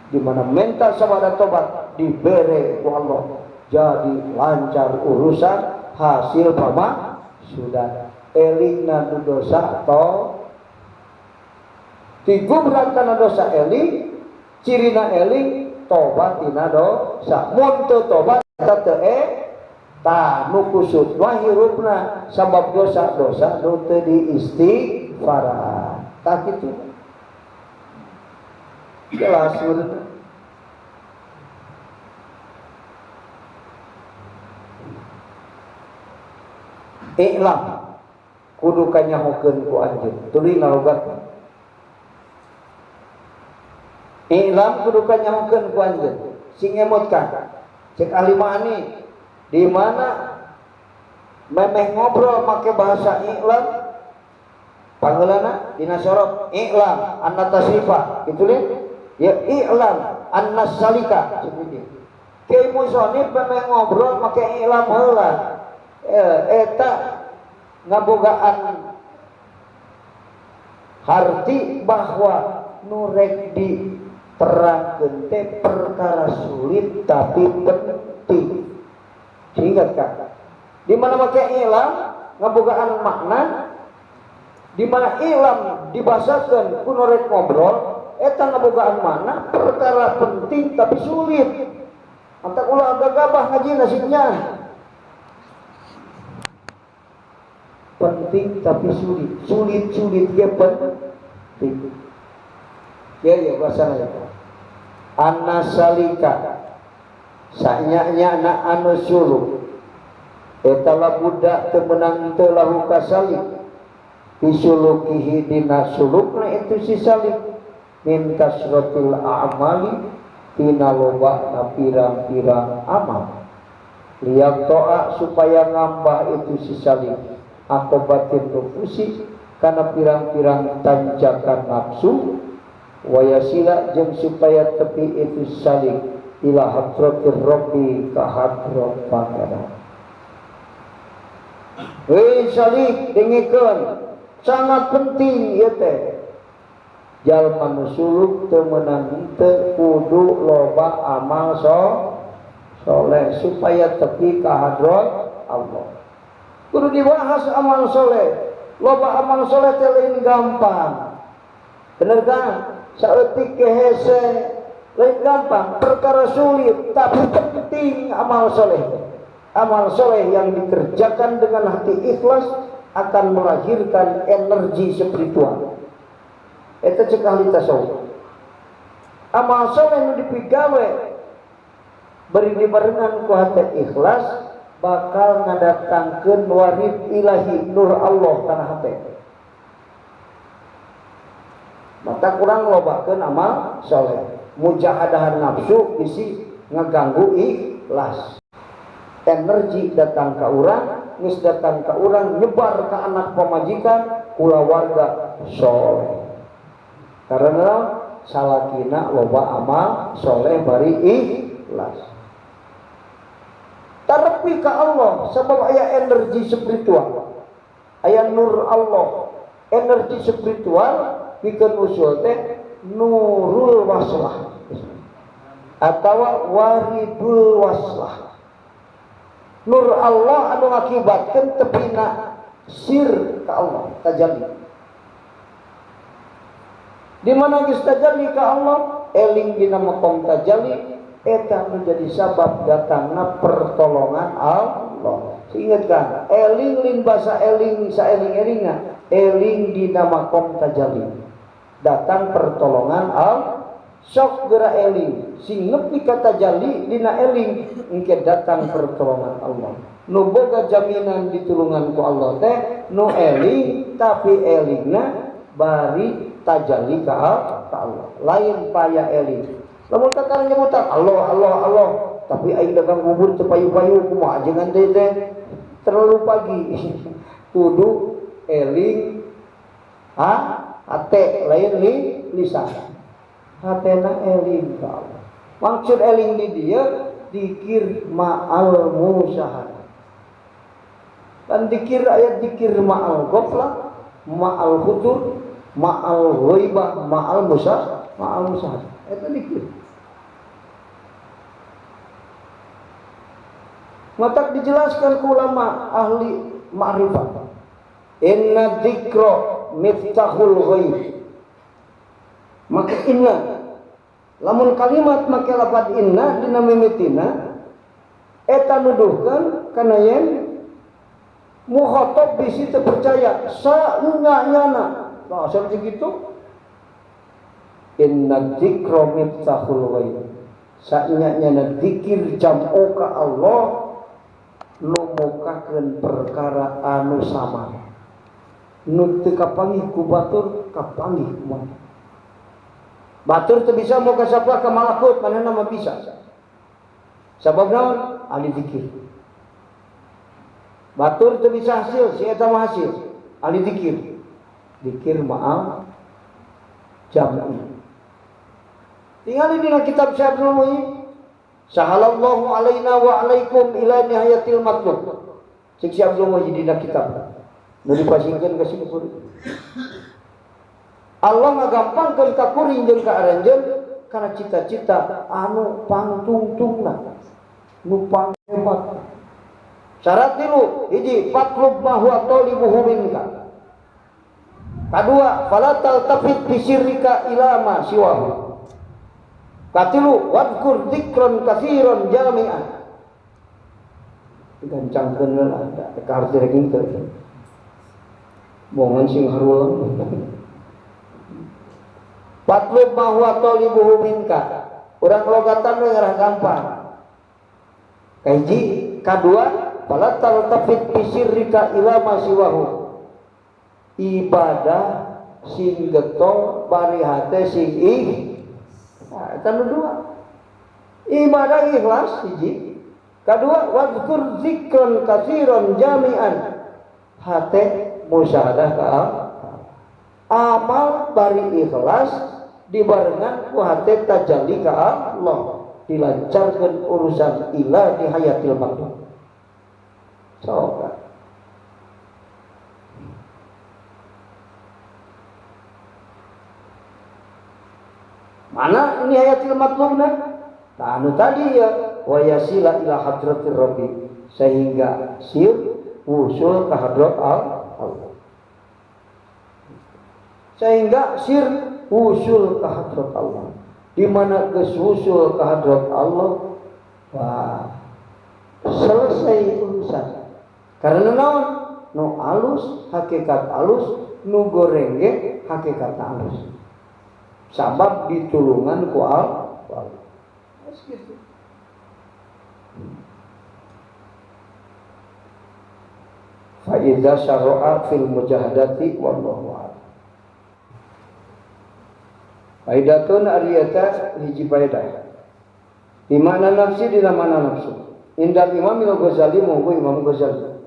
Di mana menta sabada tobat dibere ku Allah. Jadi lancar urusan hasil pama sudah elingna nu dosa to digubrak kana dosa eling Cirina eling tobat tina dosa. Mun teu tobat eta teu tah nu kusut mah hirupna sabab dosa-dosa nu teu diistighfaran. Tah kitu. Jelas bener. I'lam kudu kanyahokeun ku anjeun. Tuluy ngalogat. I'lam kudu kanyahokeun ku anjeun. Sing emotkan. Cek ahli ma'ani di mana memeh ngobrol make bahasa i'lam panggeulana dina sorot i'lam anna tasrifa kitu lin ya i'lam anna salika seperti kiai musonif memeh ngobrol make i'lam heula eta ngabogaan harti bahwa nu rek diterangkeun teh perkara sulit tapi penting. Ingat kan? Di mana make i'lam ngabogaan makna, di mana i'lam dibahasakeun ku nu rek ngobrol eta ngabogaan makna perkara penting tapi sulit. Antak ulah gagabah ngaji nasibnya. Penting tapi sulit, sulit-sulit ge penting. Ya ya bahasana ya. Annasalika sanya-nya na anu suluk eta la budak teu meunang teu lahu kasalik bisulukihi dina sulukna itu si salik min kasratil a'mali tina loba na pirang-pirang amal liyak to'a supaya ngambah itu si salik akobatin nufusi karena pirang-pirang tanjakan nafsu wayasila jeung supaya tepi itu salik ila hadratir rabbi ka hadrat pangeran. Hei salik dengekeun sangat penting ieu teh. Jalma nu suluk teu meunang teu kudu loba amal soleh supaya tepi ka hadrat Allah. Kudu dibahas amal soleh. Loba amal soleh teh lain gampang. Bener kan? Saeutik kehese lain gampang, perkara sulit tapi penting amal soleh. Amal soleh yang dikerjakan dengan hati ikhlas akan melahirkan energi spiritual. Eta cek ahli tasawuf. Amal soleh nu dipigawe bari dibarengan ku hati ikhlas bakal ngadatangkeun warid ilahi nur Allah kana hati. Mata kurang lobakeun amal soleh. Mujahadahan nafsu bisi ngeganggu ikhlas. Energi datang ke urang, geus datang ke urang nyebar ke anak pamajikan, kulawarga soleh. Karena salakina loba amal soleh bari ikhlas. Tarepi ka Allah sebab aya energi spiritual. Aya nur Allah. Energi spiritual pikeun usul teh nurul waslah atau waridul waslah. Nur Allah anu ngakibatkeun tepina sir ka Allah tajalli. Di mana geus tajalli ka Allah, eling dina makom tajalli eta menjadi sabab datangna pertolongan Allah. Ingat kan, eling lin bahasa eling saeling-elingna, eling dina makom tajalli. Datang pertolongan Allah. Sok geura eling, sing nepi ka tajalli dina eling engke datang pertolongan Allah. Nu boga jaminan ditulungan ku Allah teh nu eling tapi elingna bari tajalli ka Allah. Lain paya eling. Lamun kakara nyebutan Allah Allah Allah, tapi aing dagang bubur teu payu-payu kumaha ajengan teh teh terlalu pagi. Kudu eling ha hate lain li lisan. Hatena eling ka Allah. Maksud eling di dia dikir ma'al musyahadah. Dan dikir ayat dikir ma'al ghaflah, ma'al hudur, ma'al ghaibah, ma'al musyahadah. Itu dikir. Matak dijelaskan ke ulama ahli ma'rifat. Inna dzikra miftahul ghaib. Maka inna Lamun kalimat make lafaz inna dina mimitina eta nuduhkeun kana yen mukhatab bisi teu percaya saenya-nyana. Nah, seperti gitu. Inna dzikra miftahul ghaib. Saenya-nyana dzikir jam'u ka Allah nu mukakeun perkara anu samar. Nu teu kapanggih ku batur kapanggih kumaha. Batur teu bisa muka sapa ka malakut manehna mah bisa. Sabab naon? Ahli dzikir. Batur teu bisa hasil, si eta mah hasil. Ahli dzikir. Dzikir ma'al jam'i. Tinggal dina kitab Syekh Abdul Muhyi. Sahalallahu alaina wa alaikum ila nihayatil matlub. Cik Syekh Abdul Muhyi dina kitab. Nu dipasingkeun ka sini. Allah ngagampangkeun ka kuring jeung ka aranjeun kana cita-cita anu pangtungtungna, nu panghebat. Syarat tilu, hiji fatlub ma huwa talibuhu minka. Kadua, fala taltafit bi sirrika ila ma siwahu. Katilu, wadkur dzikran katsiran jami'an. Digancangkeun lah, da ka harti rek teu. Bongan sing harulang. Fatlub ma huwa talibuhu minka. Urang logatan we ngarah gampang. Kahiji, kadua, fala taltafit bi sirrika ila ma siwahu. Ibadah sing getol bari hate sing ih. Nah, eta nu dua. Ibadah ikhlas hiji. Kadua wadkur dzikran katsiran jami'an. Hate musyahadah ka amal bari ikhlas dibarengan ku hate tajalli ka Allah, dilancarkeun urusan ila di hayatil matlub. Sok. Mana ini hayatil matlubna? Nah, anu tadi ya wa yasila ila hadratir rabbi, sehingga sir wusul ke hadrat Allah. Sehingga sir wusul ke hadrat Allah. Di mana geus wusul ke hadrat Allah, wah, selesai urusan. Karena naon? Nu alus hakikat alus, nu goreng ge hakikat alus. Sabab ditulungan ku Allah. Gitu. Fa idza syara'a fil mujahadati wallahu a'lam. Faidatun ariyata hiji faedah. Di mana nafsi di mana nafsu. Indal Imam Al-Ghazali monggo Imam Ghazali.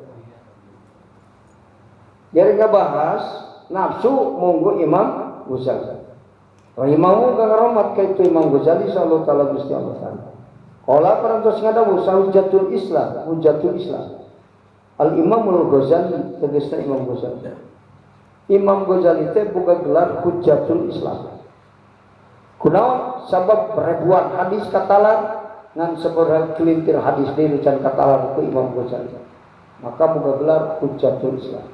Jadi ngabahas nafsu monggo Imam Ghazali. Rahimahu kang rahmat ka itu Imam Ghazali sallallahu taala Gusti Allah taala. Qala parantos ngadawuh hujjatul Islam, hujjatul Islam. Al Imamul Ghazali tegasna Imam Ghazali. Imam Ghazali teh boga gelar hujjatul Islam. Kunaon sabab ribuan hadis katalan ngan sabaraha kelintir hadis deui can katalan ku Imam Ghazali. Maka boga gelar hujjatul Islam.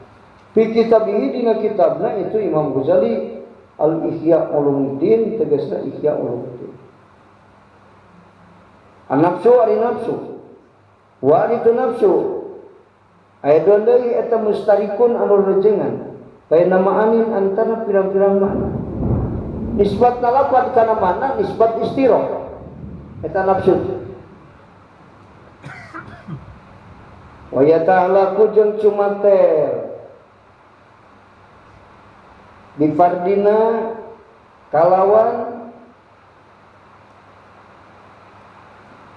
Fi kitabihi dina kitabna itu Imam Ghazali Al-Ihya Ulumuddin tegasna Ihya Ulumuddin. An-nafsu ari nafsu. Wa ari tu nafsu. Aya dua deui eta mustarikun anu rejengan. Baina ma'anin antara pirang-pirang makna. Nisbat nalapat kana makna nisbat istiroh. Eta nafsu. Wa yata'alaku jeung cumatel bifardina kalawan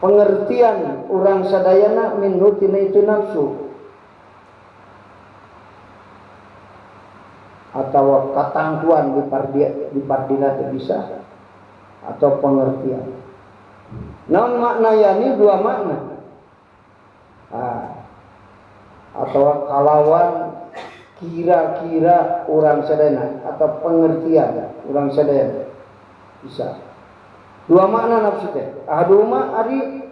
pengertian urang sadayana minhu tina itu nafsu atau katangkuan bifardina teu bisa atau pengertian. Naon makna yani dua makna. Atau kalawan kira-kira orang sadayana atau pengertian orang sadayana bisa dua makna nafsu teh. Ahaduma ari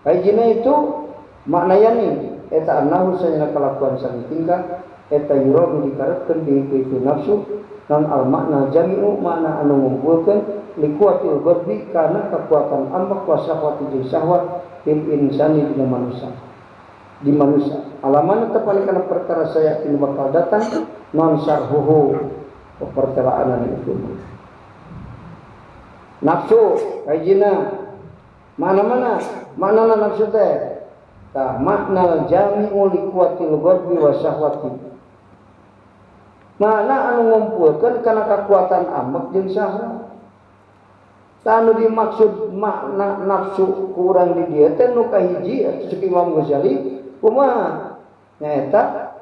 hijina itu makna yani eta annahu sayana kalakuan sami tingkah Eta yuradu dikarepkeun bi itu nafsu non al makna jami'u makna anu ngumpulkeun likuatil ghadbi kana kekuatan ambek wa syahwati jeung syahwat fil insani dina manusia. Di manusia alamana tepan kana perkara saya ini bakal datang non syarhuhu pertelaanan itu. Nafsu kajina mana-mana maknana nafsu teh tah makna jami'u likuatil ghadbi wa syahwati. Makna anu ngumpulkeun kana kakuatan ambek jeung syahwat. Tah anu dimaksud makna nafsu ku urang di dieu teh nu kahiji atuh ceuk Imam Ghazali kumaha nyaeta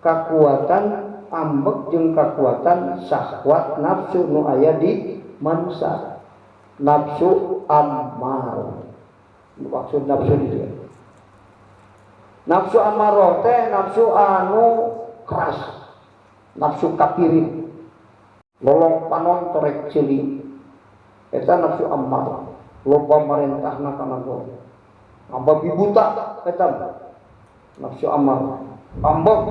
kakuatan ambek jeung kakuatan syahwat nafsu nu aya di manusia. Nafsu ammar. Maksud nafsu di dieu. Nafsu amarah teh nafsu anu keras. Nafsu kapirin. Lolong panon torek ceuli. Eta nafsu ammar. Loba marentahna kana goh. Babi buta eta nafsu ammar. Ambek.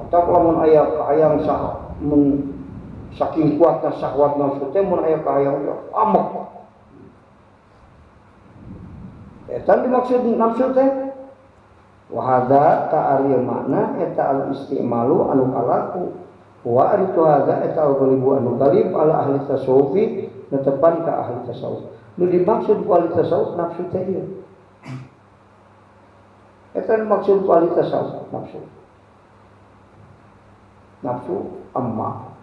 Atau lamun aya kahayang sah mun saking kuatna syahwat nafsu teh mun aya kahayang ambek. Eta dimaksud nafsu teh wa hadza ta'ari makna eta al istimalu anu kalaku wa aritu hadza eta al ghalibu anu ghalib ala ahli tasawufi netepan ka ahli tasawuf. Nu dimaksud ku ahli tasawuf nafsu teh ieu. Eta dimaksud ku ahli tasawuf nafsu. Nafsu amma.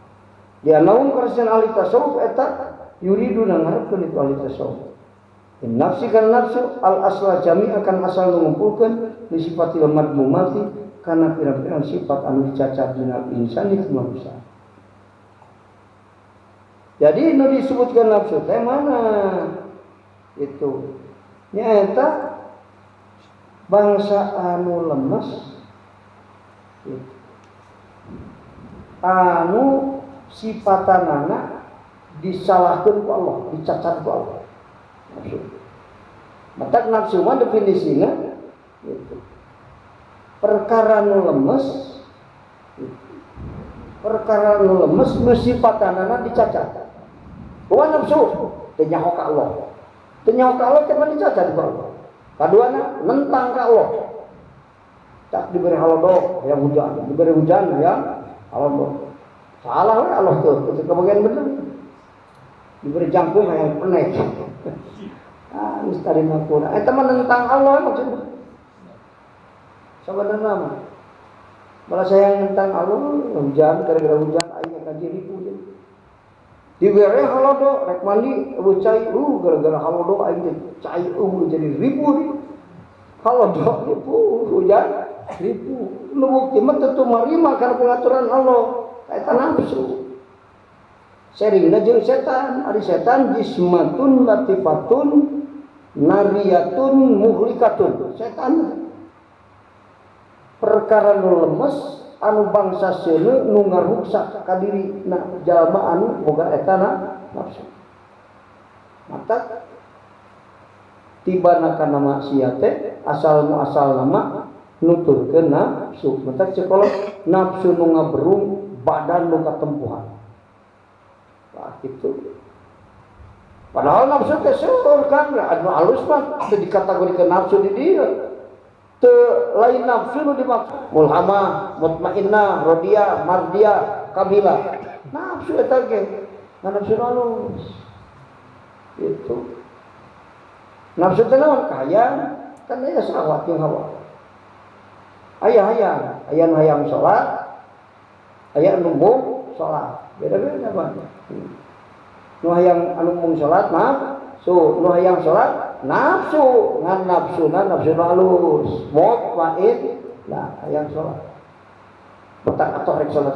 Dia naung karsan ahli tasawuf eta yuridu ngarepkeun itu ahli tasawuf. Nafsi kan nafsu al asla jami akan asal mengumpulkan li sifatil madmumati karena pirang-pirang sifat anu dicacat minal insani itu manusia. Jadi nu disebutkan nafsu teh mana? Itu nyaeta bangsa anu lemes itu. Anu sifatanana disalahkeun ku Allah, dicacat ku Allah. Nafsu. Matak nafsu mah definisina gitu. Perkara nu lemes gitu. Perkara nu lemes nu sifatanana dicacat. Kumaha nafsu teu nyaho ka Allah. Teu nyaho ka Allah teh mah dicacat ku Allah. Kaduana nentang ka Allah. Tak diberi halodo hayang hujan, diberi hujan hayang halodo. Salah we Allah tuh, ketika bagian bener. Diberi jangkung hayang penek. Ah, geus tarima kuna. Eta mah nentang Allah maksudna. Sabenerna mah. Malah saya nentang Allah, hujan gara-gara hujan aing kaji ribu deui. Dibere halodo rek mandi eueuh cai, gara-gara halodo aing teh cai eueuh jadi ribu deui. Halodo ribu, hujan ribu. Nu bukti mah teu marima kana pengaturan Allah. Eta nafsu. Seringna jeung setan, ari setan jismatun latifatun nariyatun muhlikatun. Setan perkara nu lemes anu bangsa seuneu nu ngaruksak ka diri na jalma anu boga eta na nafsu. Mata tibana kana maksiat teh asal muasal nama nuturkeun nafsu. Mata ceuk nafsu nu ngaberung badan nu katempuhan. Wah, gitu. Padahal nafsu teh seueur kan, anu halus mah teu dikategorikeun nafsu di dieu. Teu lain nafsu nu dimaksud mulhamah, mutmainnah, rodiyah, mardiyah, kamilah. Nafsu eta ge, nafsu halus. Itu. Nafsu teh naon? Kahayang, kan aya syahwat jeung hawa. Aya hayang, aya nu hayang salat, aya nu embung salat. Beda-beda mah. Nu hayang anu mung salat nafsu, nu hayang salat nafsu, ngan nafsuna nafsu nu halus, mutmain lah hayang salat. Betak atoh rek salat.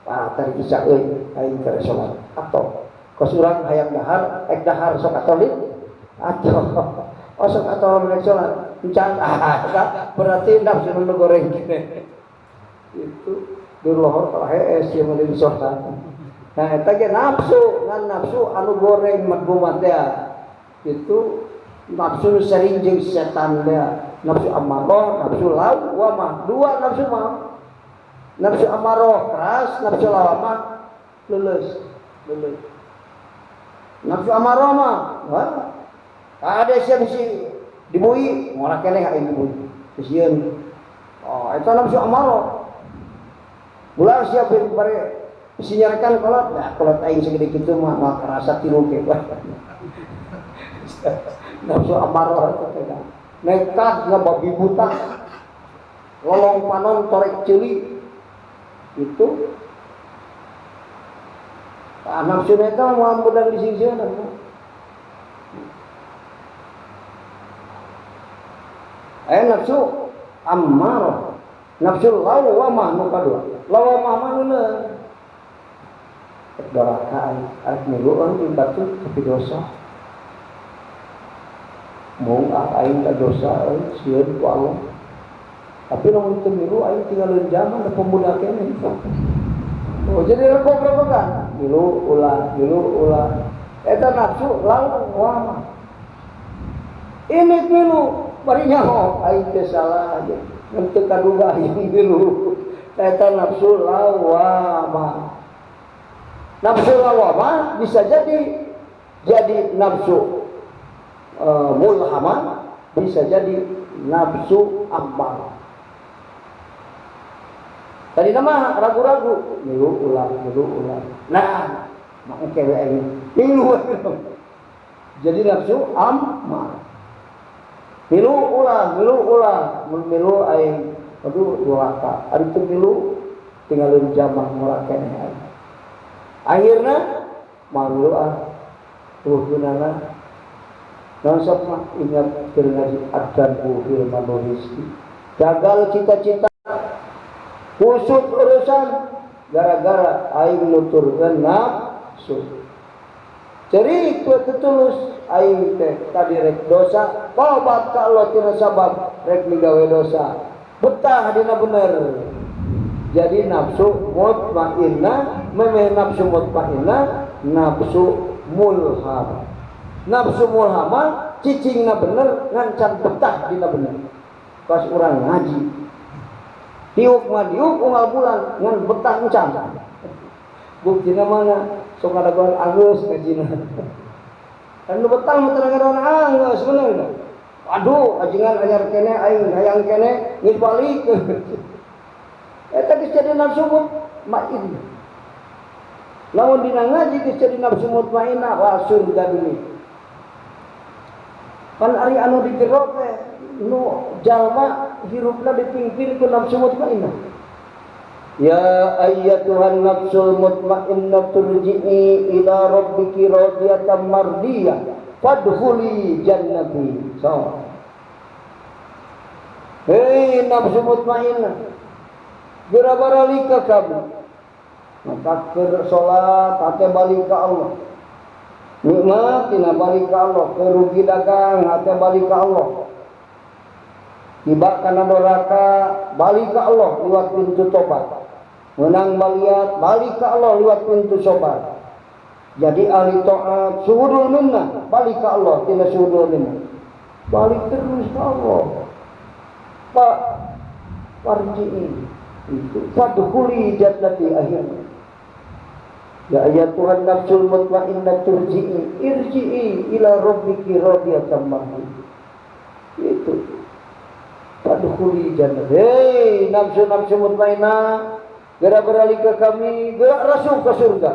Ah tari isya euy aing keur salat. Atoh. Kos urang hayang dahar, ek dahar sok atoh deui. Atoh. Oh sok atoh rek salat. Encan ah berarti nafsu nu goreng. Itu di lohor kalau hees ieu mah di salat. Nah eta ge nafsu, ngan nafsu anu goreng madmumat teh. Itu Nafsu sering jeung setan dia. Nafsu amarah, nafsu lawamah. Dua nafsu mah. Nafsu amarah keras, nafsu lawamah lulus, lulus. Nafsu amarah mah, wah. Ada siap si dibui, ngorak keneh aing dibui. Sieun. Oh, eta nafsu amarah. Ulah siap bare sinyarekan kolot, nah kolot aing segede kitu mah mah kerasa tilu ke. Nafsu amarah itu teh. Nekat ngababi buta. Lolong panon torek ceuli. Itu ah, nafsu eta moal mudang disingseuna. Aya nafsu amarah, nafsu lawamah nu kadua. Lawamah mah ngeuneuh. Doraka arek milueun jeung batur tapi dosa. Mung ah aing da dosa euy sieun ku Allah. Tapi lamun teu milu aing tinggalin zaman da pemuda keneh. Oh jadi rembug-rembugan, milu ulah, milu ulah. Eta nafsu lawamah. Ini milu bari nyaho aing teh salah aja. Ngan teu kaduga aing milu. Eta nafsu lawamah. Nafsu lawamah bisa jadi nafsu mulhamah, bisa jadi nafsu ammarah. Tadi nama ragu-ragu, milu ulah, milu ulah. Nah, mau kewe aing milu. Jadi nafsu ammar. Milu ulah, milu ulah, milu aing aduh duraka. Ari teu milu tinggalin jamah murah keneh aing. Akhirna malu ah tuh gunana naon sok mah ingat keur ngaji adzan fil manuriski. Gagal cita-cita kusut urusan gara-gara aing nuturkeun nafsu. Cerik we tetulus aing teh tadi rek dosa, tobat ka Allah tina sabab rek migawe dosa. Betah dina bener. Jadi nafsu mutmainnah, memeh nafsu mutmainnah, nafsu mulhamah. Nafsu mulhamah cicingna bener ngancan betah dina bener. Pas urang ngaji diuk mah diuk unggal bulan ngan betah encan. Buktina mana sok ngadagoan anggeus ngajina. Kan nu betah mah teu ngadagoan anggeus bener. Aduh ajengan anyar keneh aing hayang keneh geus balik. Eta geus jadi nafsu mutmainnah. Lamun dina ngaji geus jadi nafsu mutmainnah wah surga dunia. Pan ari anu di jero teh nu jalma hirupna dipimpin ku nafsu mutmainnah. Ya ayyatuhan nafsul mutmainnah turji'i ila rabbiki radiyatan mardiyah fadkhuli jannati. So. Hei nafsu mutmainnah, geura baralik ka kamu. Maka keur salat hate balik ka Allah. Nikmat tina balik ka Allah, kerugi dagang hate balik ka Allah. Tiba kana neraka balik ka Allah liwat pintu tobat. Menang maliat balik ka Allah liwat pintu sobat. Jadi ahli taat suhudul minnah balik ka Allah tina suhudul minnah. Balik terus ka Allah. Pak farji'i itu fadkhuli jannati akhirnya. Ya ayyatuhan nafsul mutmainnah turji'i irji'i ila rabbiki radiyatan mardiyah. Itu fadkhuli jannati. Hei nafsu-nafsu mutmainnah, gerak beralih ke kami, gerak rasuk ke surga.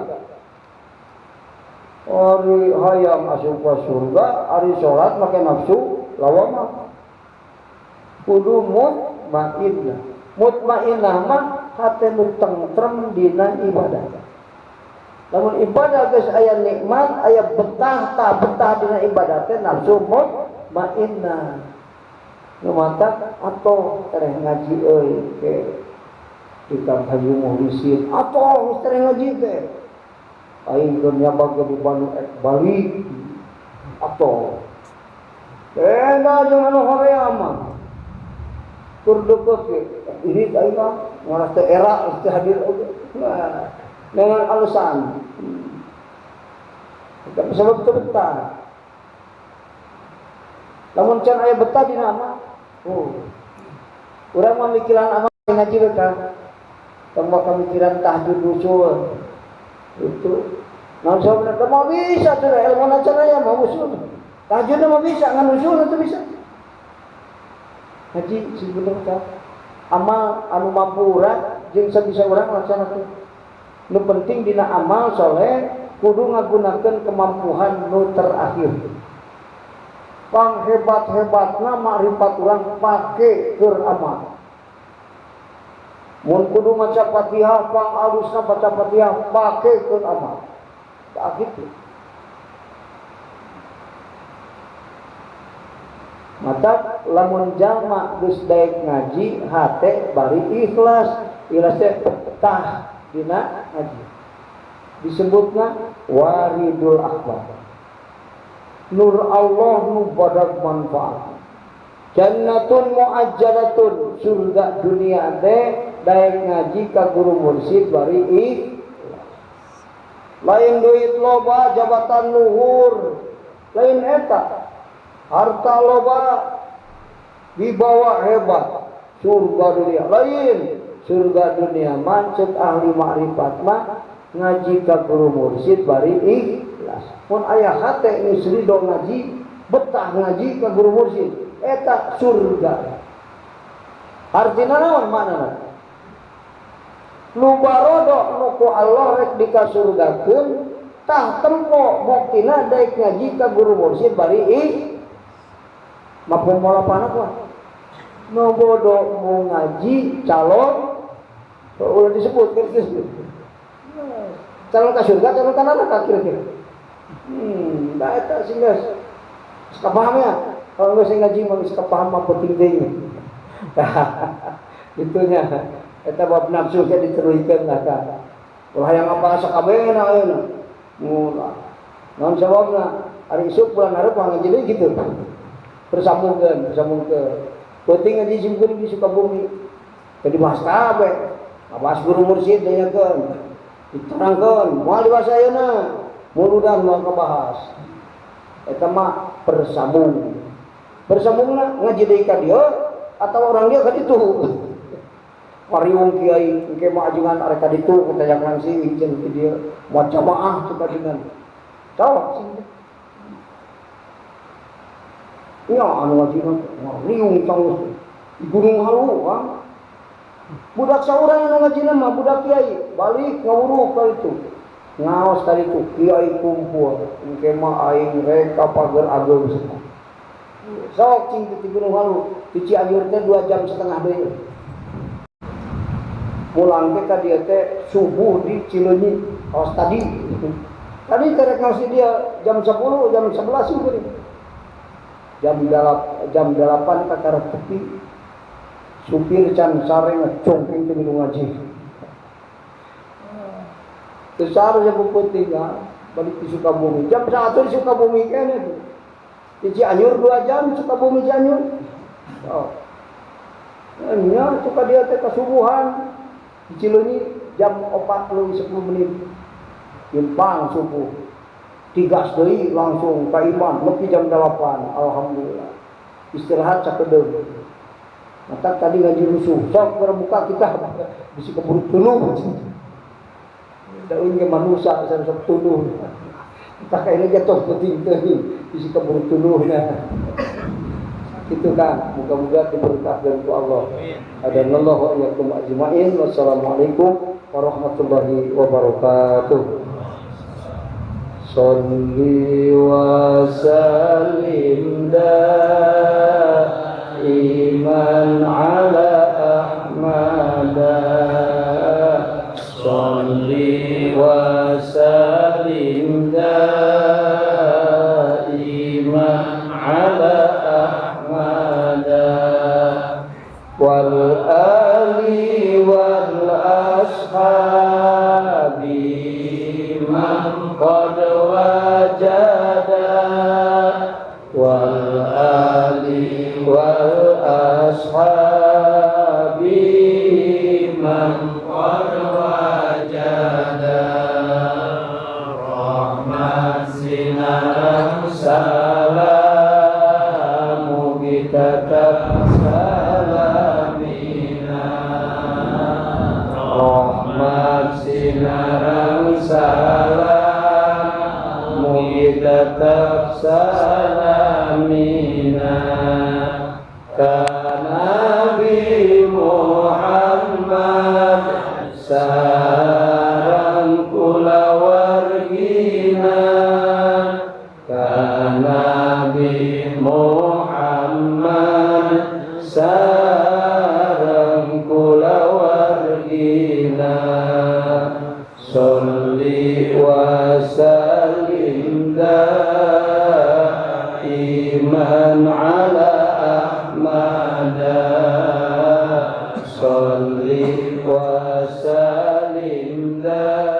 Ari hayang asup ke surga, ari salat make nafsu lawamah. Kudu mutmainnah. Mutmainnah mah hate nu tentrem dina ibadah. Lamun ibadah geus aya nikmat, aya betah ta betah dina ibadah teh nafsu mutmainnah. Nu matak atau tereh ngaji euy ke di Kang Haji Muhlisin atau geus tereh ngaji teh. Aing keur nyabag di Bandung ek balik atau beda jeung anu hoream mah. Tur deukeut ge ini aing mah ngaras teh era teh hadir oge. Nah, dengan alasan. Tapi sebab itu betah. Lamun can aya betah dina amal. Oh. Urang mah mikiran amal ngaji we Kang. Tong bakal mikiran tahajud usul. Itu. Naon sababna teu mau bisa cenah ilmu can aya mah usul. Tahajud mah bisa ngan usul teu bisa. Ngaji sing bener Kang. Amal anu mampu urang jeung sabisa urang laksanakeun. Nu penting dina amal soleh kudu ngagunakeun kemampuan nu terakhir. Pang hebat-hebatna makrifat urang pake keur amal. Mun kudu maca Fatihah pang alusna baca Fatihah pake keur amal. Tak kitu. Mata lamun jalma geus daek ngaji hate bari ikhlas, ikhlas teh betah dina ngaji. Disebutna waridul akbar. Nur Allah nu badag manfaat. Jannatun muajjalatun, surga dunia teh daek ngaji ka guru mursyid bari ikhlas. Lain duit loba, jabatan luhur, lain eta. Harta loba, dibawa hebat, surga dunia. Lain surga dunia mancet ahli makrifat mah ngaji ka guru mursyid bari ikhlas. Mun aya hate geus ridho ngaji, betah ngaji ka guru mursyid, eta surga. Artina naon maknana? Nu barodo nu ku Allah rek dikasurgakeun, tah tempo buktina daek ngaji ka guru mursyid bari ikhlas. Mafhum molapana kuah. Nu bodoh mau ngaji calon ulah disebut disebut. Calon ka surga, calon ka neraka kira-kira. Da eta sih geus. Geus kapaham ya. Kalau geus ngaji mah geus kapaham mah penting deui. Itunya eta bab nafsu ge diteruikeun lah ka. Ulah hayang apa sakabehna ayeuna. Murah. Naon sababna? Ari isuk bulan hareup mah ngaji deui kitu. Bersambungkeun, bersambungkeun. Penting ngaji simkuring di Sukabumi. Jadi bahas kabeh. Bahas guru mursyid nanyakeun. Diterangkeun, moal dibahas ayeuna. Muludan moal kabahas. Eta mah bersambung. Bersambungna ngaji deui ka dieu atawa urang dieu ka ditu. Pariung kiai engke mah ajengan arek ka ditu katayak langsing jeung ti dieu moal jamaah cek ajengan. Cawak sing. Nya anu ngaji mah riung tanggus di Gunung Halu ah. Budak saurang anu ngajina mah budak kiai balik ngawuruk ka itu. Ngaos tadi itu kiai kumpul engke mah aing rek ka pager ageung semua. Sok cing di Gunung Halu di Cianjur teh 2,5 jam deui. Pulang teh ka dieu teh subuh di Cileunyi kaos tadi. Tadi terek ngaos di dia jam 10 jam 11 subuh. Jam 8 kakara tepi supir can sare ngecongking teh minum ngaji. Besar ya penting ya, balik di Sukabumi. Jam 1 di Sukabumi kene tuh. Di Cianjur 2 jam Sukabumi Cianjur. Oh. Nya suka dia teh kasubuhan di Cileunyi jam 4:10. Impang subuh. Tigas deui langsung ka iman nepi jam 8. Alhamdulillah. Istirahat sakedeung. Mata tadi ngaji rusuh, sok berbuka kita bisi keburu tuluh. Daun ke manusia sok tuluh. Kita kayaknya jatuh penting teuing bisi keburu tuluhna. Itu kan, moga-moga diberkahkan ku Allah. Adanallahu wa iyyakum ajmain. Wassalamualaikum warahmatullahi wabarakatuh. Sholli wa sallim daiman ala Ahmad. Sholli wa sallim daiman ala Ahmad wal ali wal ashabi man qad wajada wal ali Mugi tetap salamina. Rahmat sinarang salam mugi tetap salamina. Ka Nabi Muhammad sareng kulawargina. Ka Nabi Muhammad sareng kulawargina. Sholli wa sallim daiman ala Ahmad. Sholli wa sallim daiman